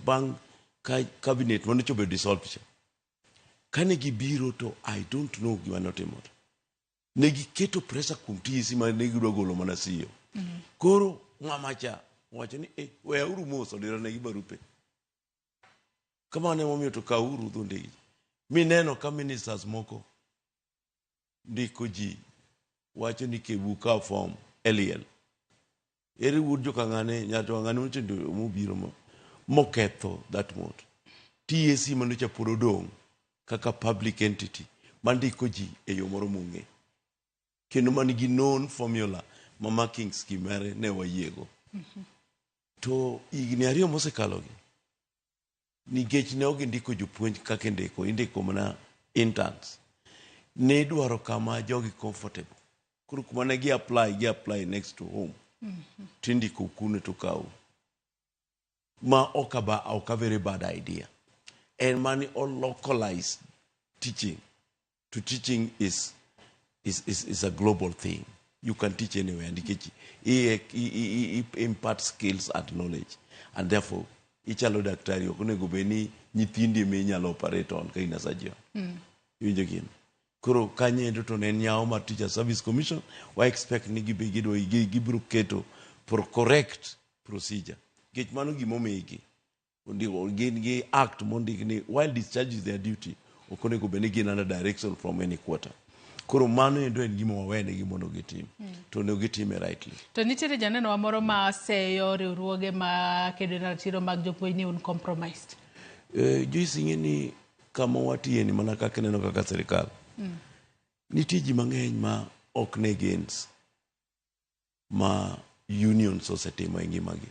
Speaker 2: bang' ka cabinet mane obedo dissolved cha. Kane gibiro to I don't know gima notimore. Ne giketo pressure kuom TSC ma ne gidwa golo mana CEO. Koro ng'ama cha owacho ni weyauru mos odironegi barupe. Kamano emomiyo to kawuru dhundegi. Mineno ka ministers moko ndiko ji wacho ni kebu kaw form e liel. Ere wuod jokang'ane, nyar jokang'ane mochendo mobiro moketho that mot. TSC manocha pod odong' kaka public entity mandiko ji e yo moro mong'e. Kendo man gi known formula ma marking scheme mare ne wayiego. To higni 2 mosekalogi, nikech ne ok gindiko jopuonj kaka indiko, indiko mana interns. Ne idwaro kama jogi comfortable. Koro kuma ne gi apply, gi apply next to home. Tindiko kuno to kaw. Ma ok a very bad idea. En mani o localize teaching. To teaching is a global thing. You can teach anywhere. Nikech i impart skills and knowledge. And therefore, ichalo daktari ok onego bed ni nyithindi ema inyalo operate on ka in a surgeon. Iwinjo gino? Koro kanyo to ne en nyawo mar Teacher Service Commission, wa expect ni gibe gibiro keto for correct procedure. Nikech mano gimomigi. Ondiko gin gi act mondik ni while discharging their duty, ok onego bed ni gin under direction from any quarter. Koro mano endo en gima wawenegi mondo gitim. To onego gitime rightly.
Speaker 1: To nitiere janeno wa moro ma seyo riwruoge ma kedo ne ratiro mag jopuonj ni un compromised.
Speaker 2: Joyce ing'e ni kama watiye ni mana kaka ineno kaka sirikal. Nitie ji mang'eny ma ok ne gains ma unions osetimo e ngimagi.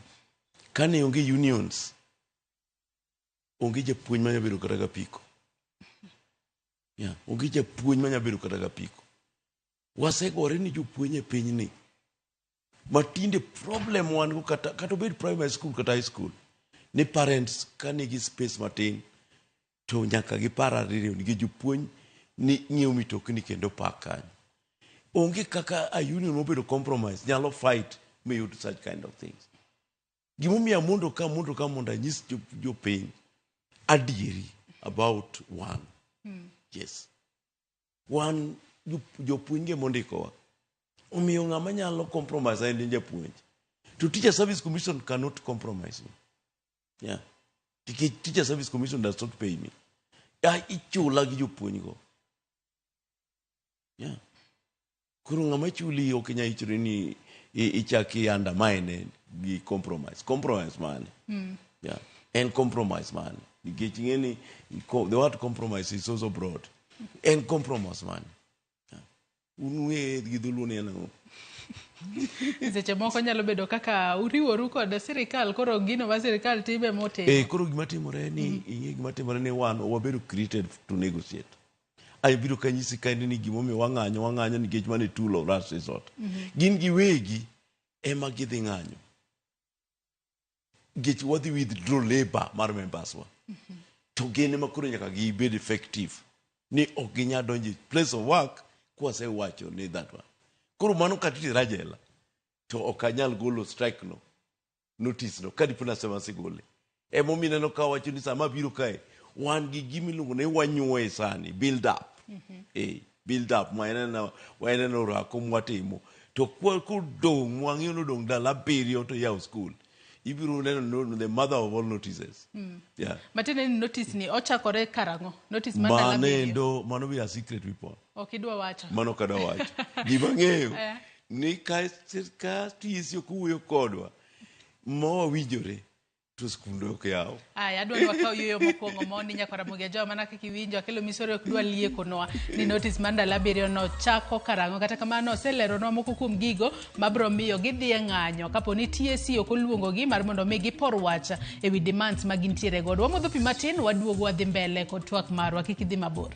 Speaker 2: Kane onge unions, onge japuonj manya bedo kata gapiko. Yeah, onge japuonj manya bedo kata gapiko. Wasegore ni jopuonj e pinyni. Matinde problem wan go kata obed primary school kata high school, ni parents ka nigi space matin to nyaka gipar ariyo nikech jopuonj ni ng'iewo mitokni kendo pak kanyo. Onge kaka a union mobedo compromise nyalo fight miyud such kind of things. Gimomiyo amondo ka mondo ka mondo anyis jopiny adieri about one. Yes. Wan jopuonj ge mondikowa. Omiyo ng'ama nyalo compromise en japuonj. To Teacher Service Commission cannot compromise me. Yeah. Nikech Teacher Service Commission does not pay me. Ya ichula gi jopuonj go. Yeah. Koro ng'ama chuli ok inyal ichori ni ichak i undermine gi compromise. Compromise mane? Yeah. En compromise mane? Nikech ing'e ni the word compromise is also broad. En compromise mane? Yeah. Un ung'e gi dholuo ni en ang'o?
Speaker 1: Seche moko nyalo bedo kaka uriworu kod sirikal, koro gino ma sirikal time motimo.
Speaker 2: Koro gima timore ni, ing'e gima timore ni wan wabedo created to negotiate. Abiro kanyisi kaendi ni gimomiyo wang'anyo nikech mano e tool of last resort. Gin giwegi ema gidhi ng'anyo. Nikech wadhi withdraw labor mar members wa. To gin ema koro nyaka gibed effective. Ni ok ginyal donjo e place of work kwasewacho ni that one. Koro mano kata itera jela to ok anyal golo strike no, notice no, ka dipo nasema asegole. Emomiyo ineno ka wacho ni sama abiro kae, wan gi gima iluongo ni wanyuoye sani, build up. Build up, ma waneno orako mwatimo. To kodong', mwang'iyo nodong' ndalo 7 to yawo school. Ibiro neno no, the mother of all notices. Yeah.
Speaker 1: Matiende ni notice ni ochakore karang'o? Notice mar ndalo
Speaker 2: Mano
Speaker 1: 7.
Speaker 2: endo, mano be a secret weapon.
Speaker 1: Ok idwa wacho.
Speaker 2: Mano ok adwa wacho. Gima ang'eyo ni ka TSC ok owuoyo kodwa, ma wawinjore, to skunde ok yaw.
Speaker 1: Aya, adwa ni wakaw yueyo mokwongo mondi nyakwara Ramogi Ajawa, mana kaka iwinjo, Akelo Misori ok dwa liekonwa ni notice mar ndalo 7 no chako karang'o. Kata kamano, oseleronwa moko kuom gigo mabiro miyo gidhi e ng'anyo kapo ni TSC ok oluongogi mar mondo mi gipor wach ewi demands ma gintiere godo. Wamodho pi matin, waduogo wadhi mbele kod twak marwa, kik idhi mabor.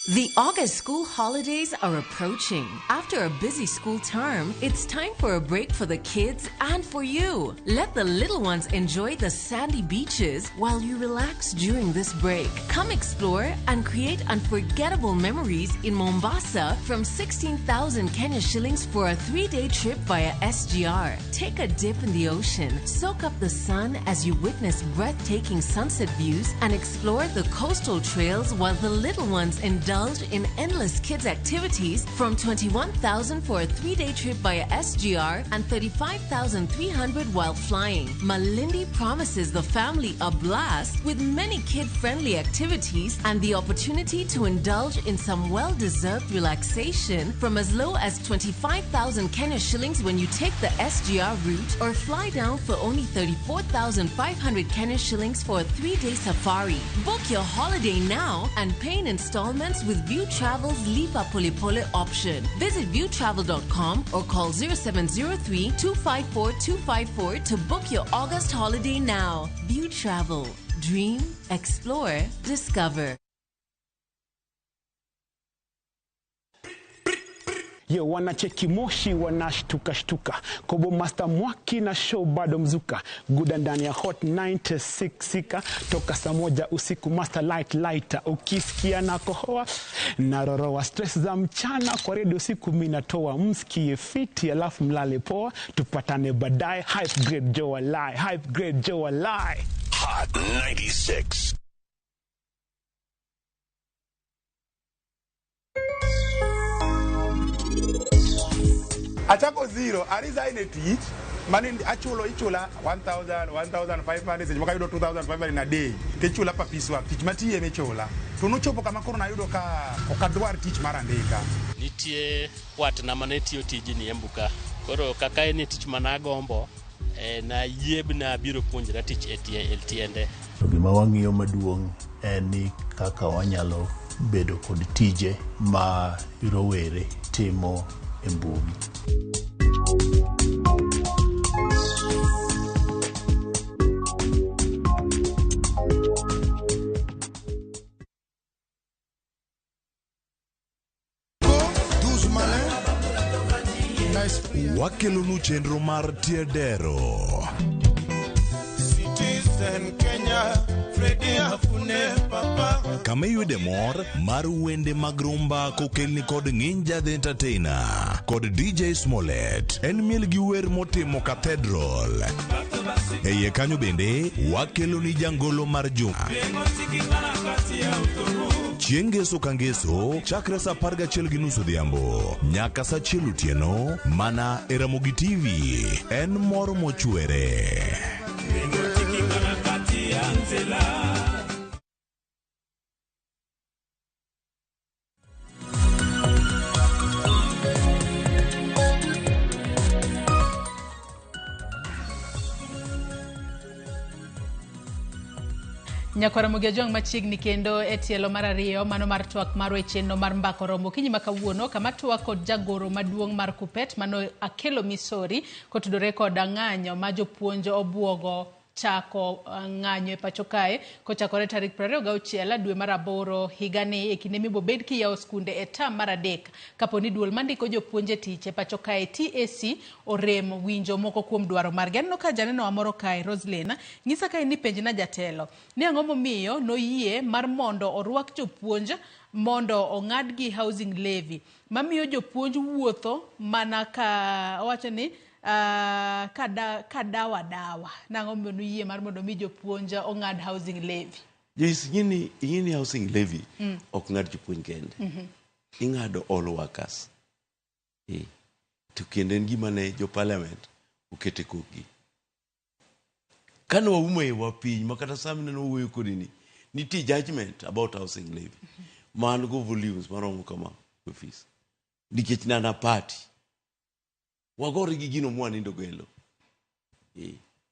Speaker 3: The August school holidays are approaching. After a busy school term, it's time for a break for the kids and for you. Let the little ones enjoy the sandy beaches while you relax during this break. Come explore and create unforgettable memories in Mombasa from 16,000 Kenya shillings for a 3-day trip via SGR. Take a dip in the ocean, soak up the sun as you witness breathtaking sunset views, and explore the coastal trails while the little ones indulge indulge in endless kids' activities from 21,000 for a 3-day trip via SGR and 35,300 while flying. Malindi promises the family a blast with many kid-friendly activities and the opportunity to indulge in some well-deserved relaxation from as low as 25,000 Kenya shillings when you take the SGR route or fly down for only 34,500 Kenya shillings for a 3-day safari. Book your holiday now and pay in installments with View Travel's Lipa Polepole option. Visit viewtravel.com or call 0703 254 254 to book your August holiday now. View Travel. Dream, explore, discover.
Speaker 4: Yo, wanacheki moshi wanashtuka shtuka. Kobo Master Mwaki na show bado mzuka. Guda ndani ya Hot 96 sika. Toka saa 1 usiku Master Light Lighter. Ukisikia na kohoa naroroa stress za mchana kwa radio usiku mimi natoa. Msikie fiti alafu mlale poa. Tupatane baadaye. Hype Grade Joe Alai. Hype Grade Joe Alai.
Speaker 5: Hot 96.
Speaker 6: Achako zero, aresign e tich, mani achulo ichula 1000, 1500, seche moko ayudo 2500 in a day, tichula per piece work, tich matiye michula. To nochopo kama koro nayudo ka ok adwar tich mar andika.
Speaker 7: Nitie watna mane tiyo tijni Embu ka. Koro kaka en tich managombo, na yie na biro puonjra tich e tiende.
Speaker 8: To gima wang'iyo maduong' en ni kaka wanyalo bedo kod tije ma rowere timo e mbui.
Speaker 5: Wakelonu chenro mar Tiedero.
Speaker 9: Citizen Kenya, Freddy Afune Papa.
Speaker 5: Kama iyude mor mar wende mag rumba kokelni kod Nginja the Entertainer kod DJ Smollett. En miel gi wer motimo Cathedral. E iye kanyo bende wakeloni jangolo mar juma. Chieng' ngeso ka ngeso chakre saa 11:30 odhiambo nyaka saa 1 otieno mana e Ramogi TV. En mor mochwere.
Speaker 1: Nyakwara Ramogi Ajwang' machiegni kendo e tielo mar ariyo mano mar twak marwa e chenro mar Mbaka Oromo okinyi ma kawuono kama twak kod jagoro maduong' mar Kuppet mano Akelo Misori kotudore kod ng'anyo ma jopuonj obuogo chako ng'anyo e pacho kae kochakore tarik 26 dwe mar 8 higani e kinde mibobed kiyawo skunde e tam mar 3 kapo ni duol mandiko jopuonj e tich e pacho kae TAC orem winjo moko kuom dwaro margi. Aneno ka janeno moro kae Roslyn nyisa kae ni penjna jatelo ni ang'o momiyo noyie mar mondo orwak jopuonj mondo ong'adgi housing levy mamiyo jopuonj wuotho mana ka owacho ni ka dawa dawa nang'o momiyo noyie mar mondo mi jopuonj ong'ad housing levy.
Speaker 2: Yes, ing'eni housing levy ok ng'ad jopuonj kende. Ing'ado all workers. To kendo en gima ne jo parliament okete kokgi. Kane waumo iwa piny ma kata sama neno wuoyo kodi ni nitie judgment about housing levy. Man go volumes maromo kama office. Nikech nana party. Wagore gi gino mwanindo gelo.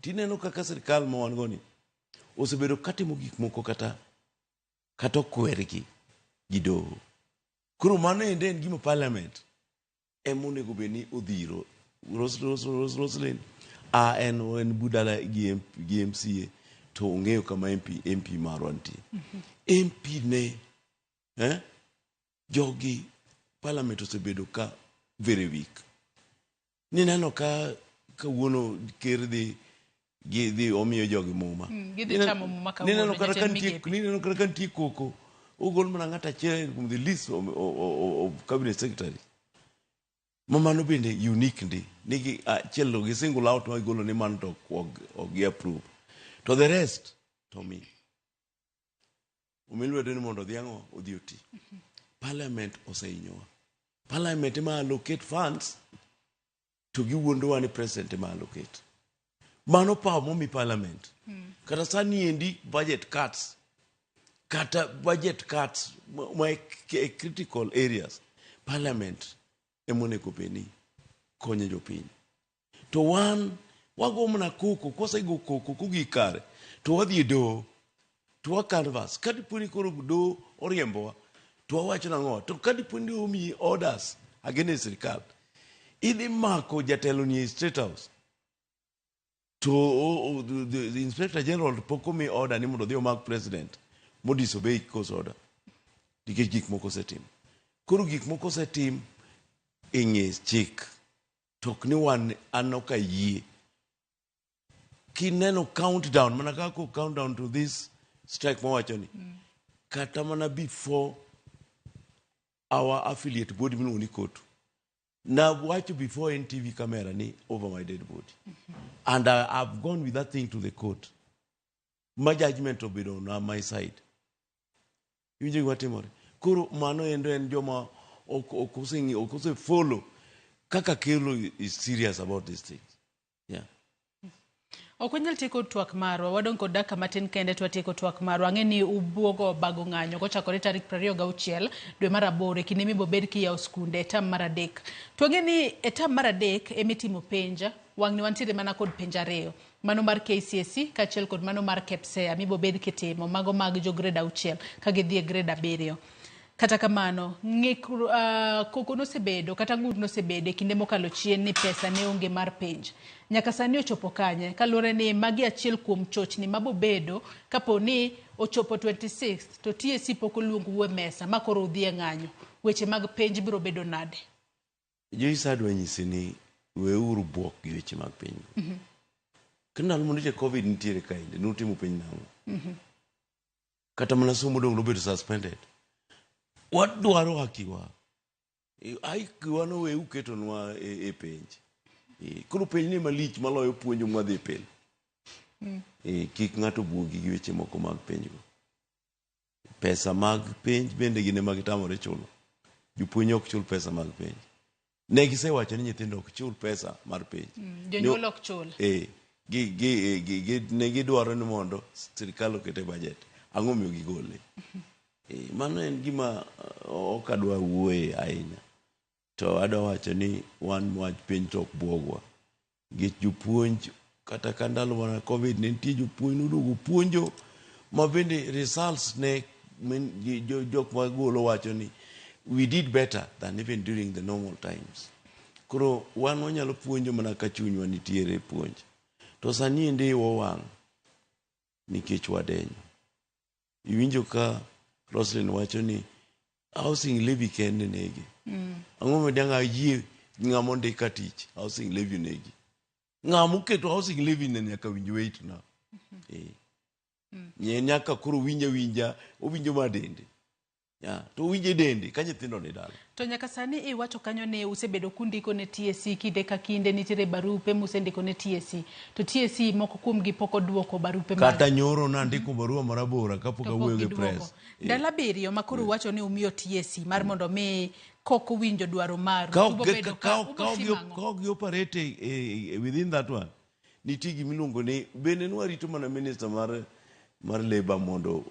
Speaker 2: Tineno kaka sirikal ma wan go ni osebedo katimo gik moko kata okwergi gi doho. Koro mano ende en gima parliament ema onego bed ni odhiro. Roslyn en budala gi MCA to ong'eyo kama MP marwa nitie. MP ne jogi parliament osebedo ka very weak. Nineno ka kawuono ker dhi omiyo jogi muma.
Speaker 1: Gidhi chamo muma kawuono.
Speaker 2: Nineno kata ka nitie koko ogol mana ng'ato achiel kuom the list of cabinet secretary. Mano bende unique ndi. Nigi achiel gi single out ma gigolo ni mano to ok gi approve. To the rest to mi. Omi lwedo ni mondo odhi ang'o odhi oti. Parliament osehinyowa. Parliament ema allocate funds to giwuondowa ni president ema allocate. Mano power momi parliament. Kata sani endi budget cuts, kata budget cuts ma e critical areas, parliament emonego bed ni konyo jopiny. To wan wago mana koko, kwasego koko kogik kare, to wadhi e doho, to wa canvas. Ka dipo ni koro doho oriembowa, to wawacho nang'o? To ka dipo ni doho omiyi orders against sirikal, idhi mako jatelo ni e State House, to the inspector general pok omi order ni mondo odhi omak president mo disobey court order nikech gik moko osetim. Koro gik moko osetim e ng'e chik to ok ni wan an ok ayie. Kineno countdown mana kaka countdown to this strike mawacho ni kata mana before our affiliate body miluongo ni COTU nawacho before NTV camera ni over my dead body and I've gone with that thing to the court ma judgment obedo on my side. Iwinjo gima timore? Koro mano endo en joma ok ose follow kaka Kelo is serious about these things, yeah.
Speaker 1: Ok wanyal tieko twak marwa, wadong' kod dakika matin kende to watieko twak marwa. Ang'e ni ubuogo bago ng'anyo kochakore tarik 26 dwe mar aboro e kinde mibobed kiyawo skunde e tam mar adek. To wang'e ni e tam mar adek emitimo penj, wang'ni wantiere mana kod penj ariyo. Mano mar KCSE kaachiel kod mano mar KPSEA mibobed kitimo mago mag jo grade 6 ka gidhi e grade 7. Kata kamano, koko nosebedo kata ng'ur nosebedo e kinde mokalo chien ni pesa ne onge mar penj. Nyaka sani ochopo kanye? Kaluwore ni magi achiel kuom chochni mabobedo kapo ni ochopo 26 to TSC pok oluongou e mesa ma koro udhi e ng'anyo. Weche mag penj biro bedo nade?
Speaker 2: Joyce, adwa nyisi ni weuru buok gi weche mag piny. Kendo ndalo manyocha COVID nitiere kaendi, nutimo penj nang'o? Kata mana somo dong' nobedo suspended. Wadwaro hakiwa. Hakiwa no we uketonwa e penj. Koro penj ni malich maloyo puonjo mwadhi pile. Kik ng'ato buogi gi weche moko mag penj go. Pesa mag penj bende gin ema gitamore chulo. Jopuonj ok chul pesa mag penj. Ne gisewacho ni nyithindo ok chul pesa mar penj.
Speaker 1: Jonyuol ok chul.
Speaker 2: Ne gidwaro ni mondo sirikal oket e budget. Ang'o miyo gigole? Mano en gima ok adwa wuoye ahinya. To adwa wacho ni wan wach penj to ok buogwa. Nikech jopuonj kata ka ndalo mana COVID ne nitie jopuonj noduogo puonjo ma bende results ne jok magolo wacho ni we did better than even during the normal times. Koro wan wanyalo puonjo mana ka chunywa nitiere puonj. To sani endi iwa wang' nikech wadenyo. Iwinjo ka Roslyn wacho ni housing levy kende negi. Ang'o momiyo dang' ayie ng'ama ondika tich housing levy negi? Ng'ama oketo housing levy ne nyaka winj weight na. Nye nyaka koro winja winja, owinjo ma dende. Ya, to owinjo dende ka nyithindo ni dala.
Speaker 1: To nyaka sani iwacho kanyo ni usebedo kundiko ne TSC kinde ka kinde, nitiere barupe musendiko ne TSC. To TSC moko kuomgi pok oduoko barupe mag
Speaker 2: Kata nyoro nandiko barua marabora kapok
Speaker 1: to pok
Speaker 2: awuoyo gi
Speaker 1: giduoko.
Speaker 2: press.
Speaker 1: Ndalo 7 ma koro uwacho ni umiyo TSC mar mondo mi kok owinjo dwaro maru.
Speaker 2: Ka
Speaker 1: Ubo bedo ka ubo timo ang'o?
Speaker 2: ka ok gi operate within that one, nitie gimiluongo ni bende nwarito mana minister mar labor mondo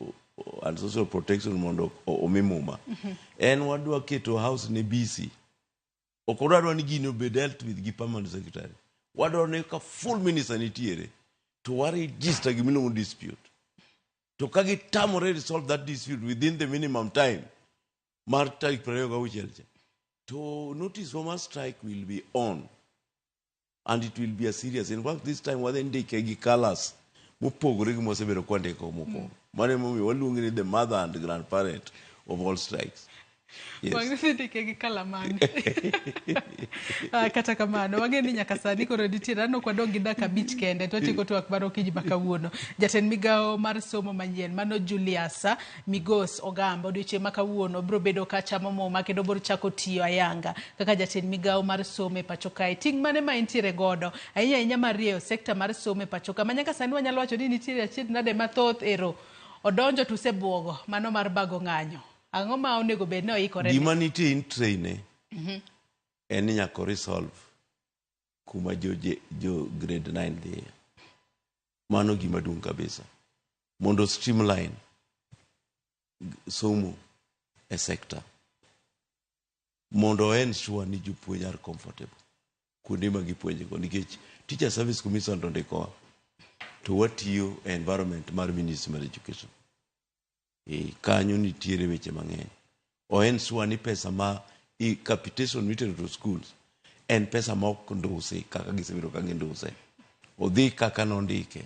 Speaker 2: and social protection mondo omi muma. En wadwa keto house ne BC. Ok wadwa ni gini obed dealt with gi permanent secretary. Wadwaro ni ka full minister nitiere to wa register gimiluongo ni dispute. To ka gitamore resolve that dispute within the minimum time mar tarik 26 cha, to notice wa mar strike will be on and it will be a serious. In fact, this time wadhi ndike gi colors mopogore gi mwasebedo kwandiko mokwongo. Mano emomiyo waluonge ni the mother and grandparent of all strikes. Yes.
Speaker 1: Wang' ndike gi kalamani. Kata kamano wang'e ni nyaka sani koro nitiere aneno kwadong' gi dakika 5 kende to watieko twak mar okinyi ma kawuono. Jatend migawo mar somo manyien mano Julius Migos Ogamba odiochieng' ma kawuono biro bedo ka chamo muma kendo biro chako tiyo ayanga kaka jatend migawo mar somo e pacho kae. Ting' mane ma entiere godo ahinya ahinya mar rieyo sekta mar somo e pacho ka ma nyaka sani wanyalo wacho ni nitiere achiedh nade mathoth ero odonjo to usebuogo mano mar bago ng'anyo. Ang'o ma onego bed ni oikore ne?
Speaker 2: Gima nitie in tray ne en ni nyaka resolve kuma jo grade 9 dhiye. Mano gima duong' kabisa. Mondo streamline somo e sector. Mondo ensure ni jopuonj are comfortable kuonde ma gipuonjego, nikech Teacher Service Commission to ndikowa to watiyo e environment mar Ministry mar Education. Kanyo nitiere weche mang'eny. O ensure ni pesa ma i capitation mitero to schools en pesa ma ok ndusi kaka gisebedo ka ginduse. Odhi kaka nondike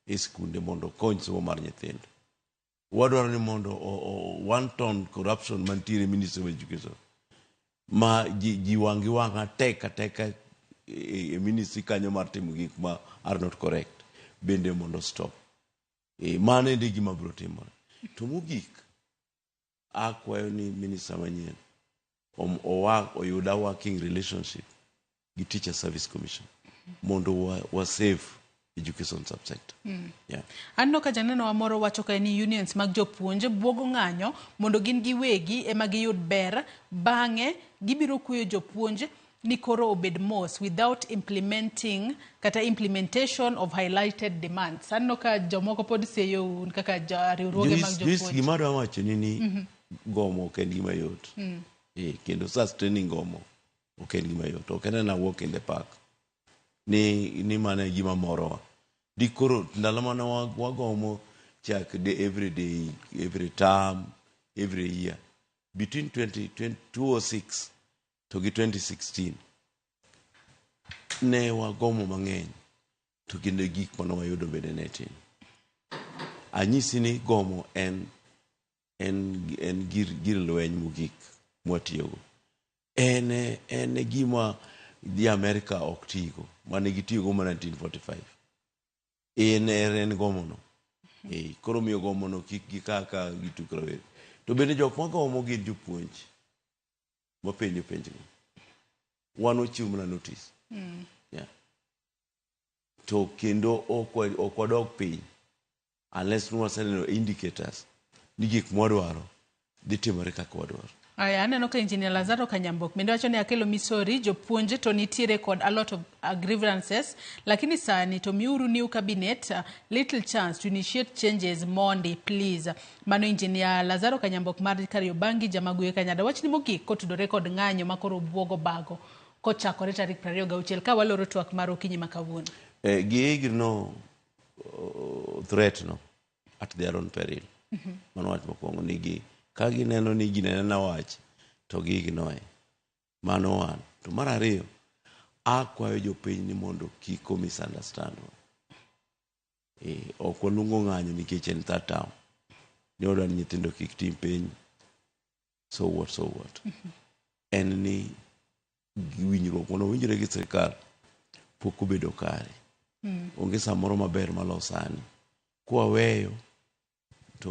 Speaker 2: e skunde mondo okony somo mar nyithindo. Wadwaro ni mondo one ton corruption mantiere Ministry of Education ma ji wang' gi wang' ateka teka e ministry kanyo mar timo gik ma are not correct bende mondo stop. Mano ende gima biro timore. To mogik, akwayo ni minister manyien oyuda working relationship gi Teacher Service Commission mondo wa save education subsector. Yeah.
Speaker 1: Aneno ka janeno wa moro wacho kae ni unions mag jopuonj buogo ng'anyo mondo gin giwegi ema giyud ber, bang'e gibiro kuyo jopuonj ni koro obed mos without implementing kata implementation of highlighted demands. Aneno ka jomoko pod seyo un kaka riwruoge mag
Speaker 2: Joyce,
Speaker 1: jopuonj.
Speaker 2: Gima adwa wacho ni gomo ok en gima yot. Kendo sustaining gomo ok en gima yot. Ok en a walk in the park. Ni mano e gima morowa. Di koro ndalo mane wagomo chak de every day, every term, every year. Between 2006 to gi 2016 ne wagomo mang'eny to kendo gik mane wayudo bende ne tin. Anyisi ni gomo en gir lweny mogik mwatiyogo. En gima ji Amerika ok tigo, mane gitiyogo ma 1945. En gomono. Koro miyo gomono kik gikaka gituk rawere. To bende jok magomo gin jopuonj mapenjo penjgo. Wan wachiwo mana notice. Yeah. To kendo ok wadog piny unless nwaseneno indicators ni gik mwadwaro dhi timore kaka wadwaro.
Speaker 1: Aya, aneno ka Engineer Lazaro Kanyambok bende wacho ni akelo misori jopuonj to nitiere kod a lot of grievances, lakini sani to miuru new cabinet little chance to initiate changes mondi please. Mano Engineer Lazaro Kanyambok mar Kariobangi Jamaguye Kanyada. Wachni mogik kotudore kod ng'anyo ma koro buogo bago kochakore tarik 26 ka waloro twak mar okinyi ma kawuono.
Speaker 2: Gi ignore threat no at their own peril. Mano wach mokwongo ni gi ka gineno ni gino en wach to gi ignore. Mano one. To mar ariyo, akwayo jopiny ni mondo kik o misunderstand wa. Ok waluongo ng'anyo nikech en third term. Ni wadwa ni nyithindo kik tim penj. So what, so what. En ni winjruok mondo winjre gi sirikal pok obedo kare. Onge samoro maber malo sani. Kwaweyo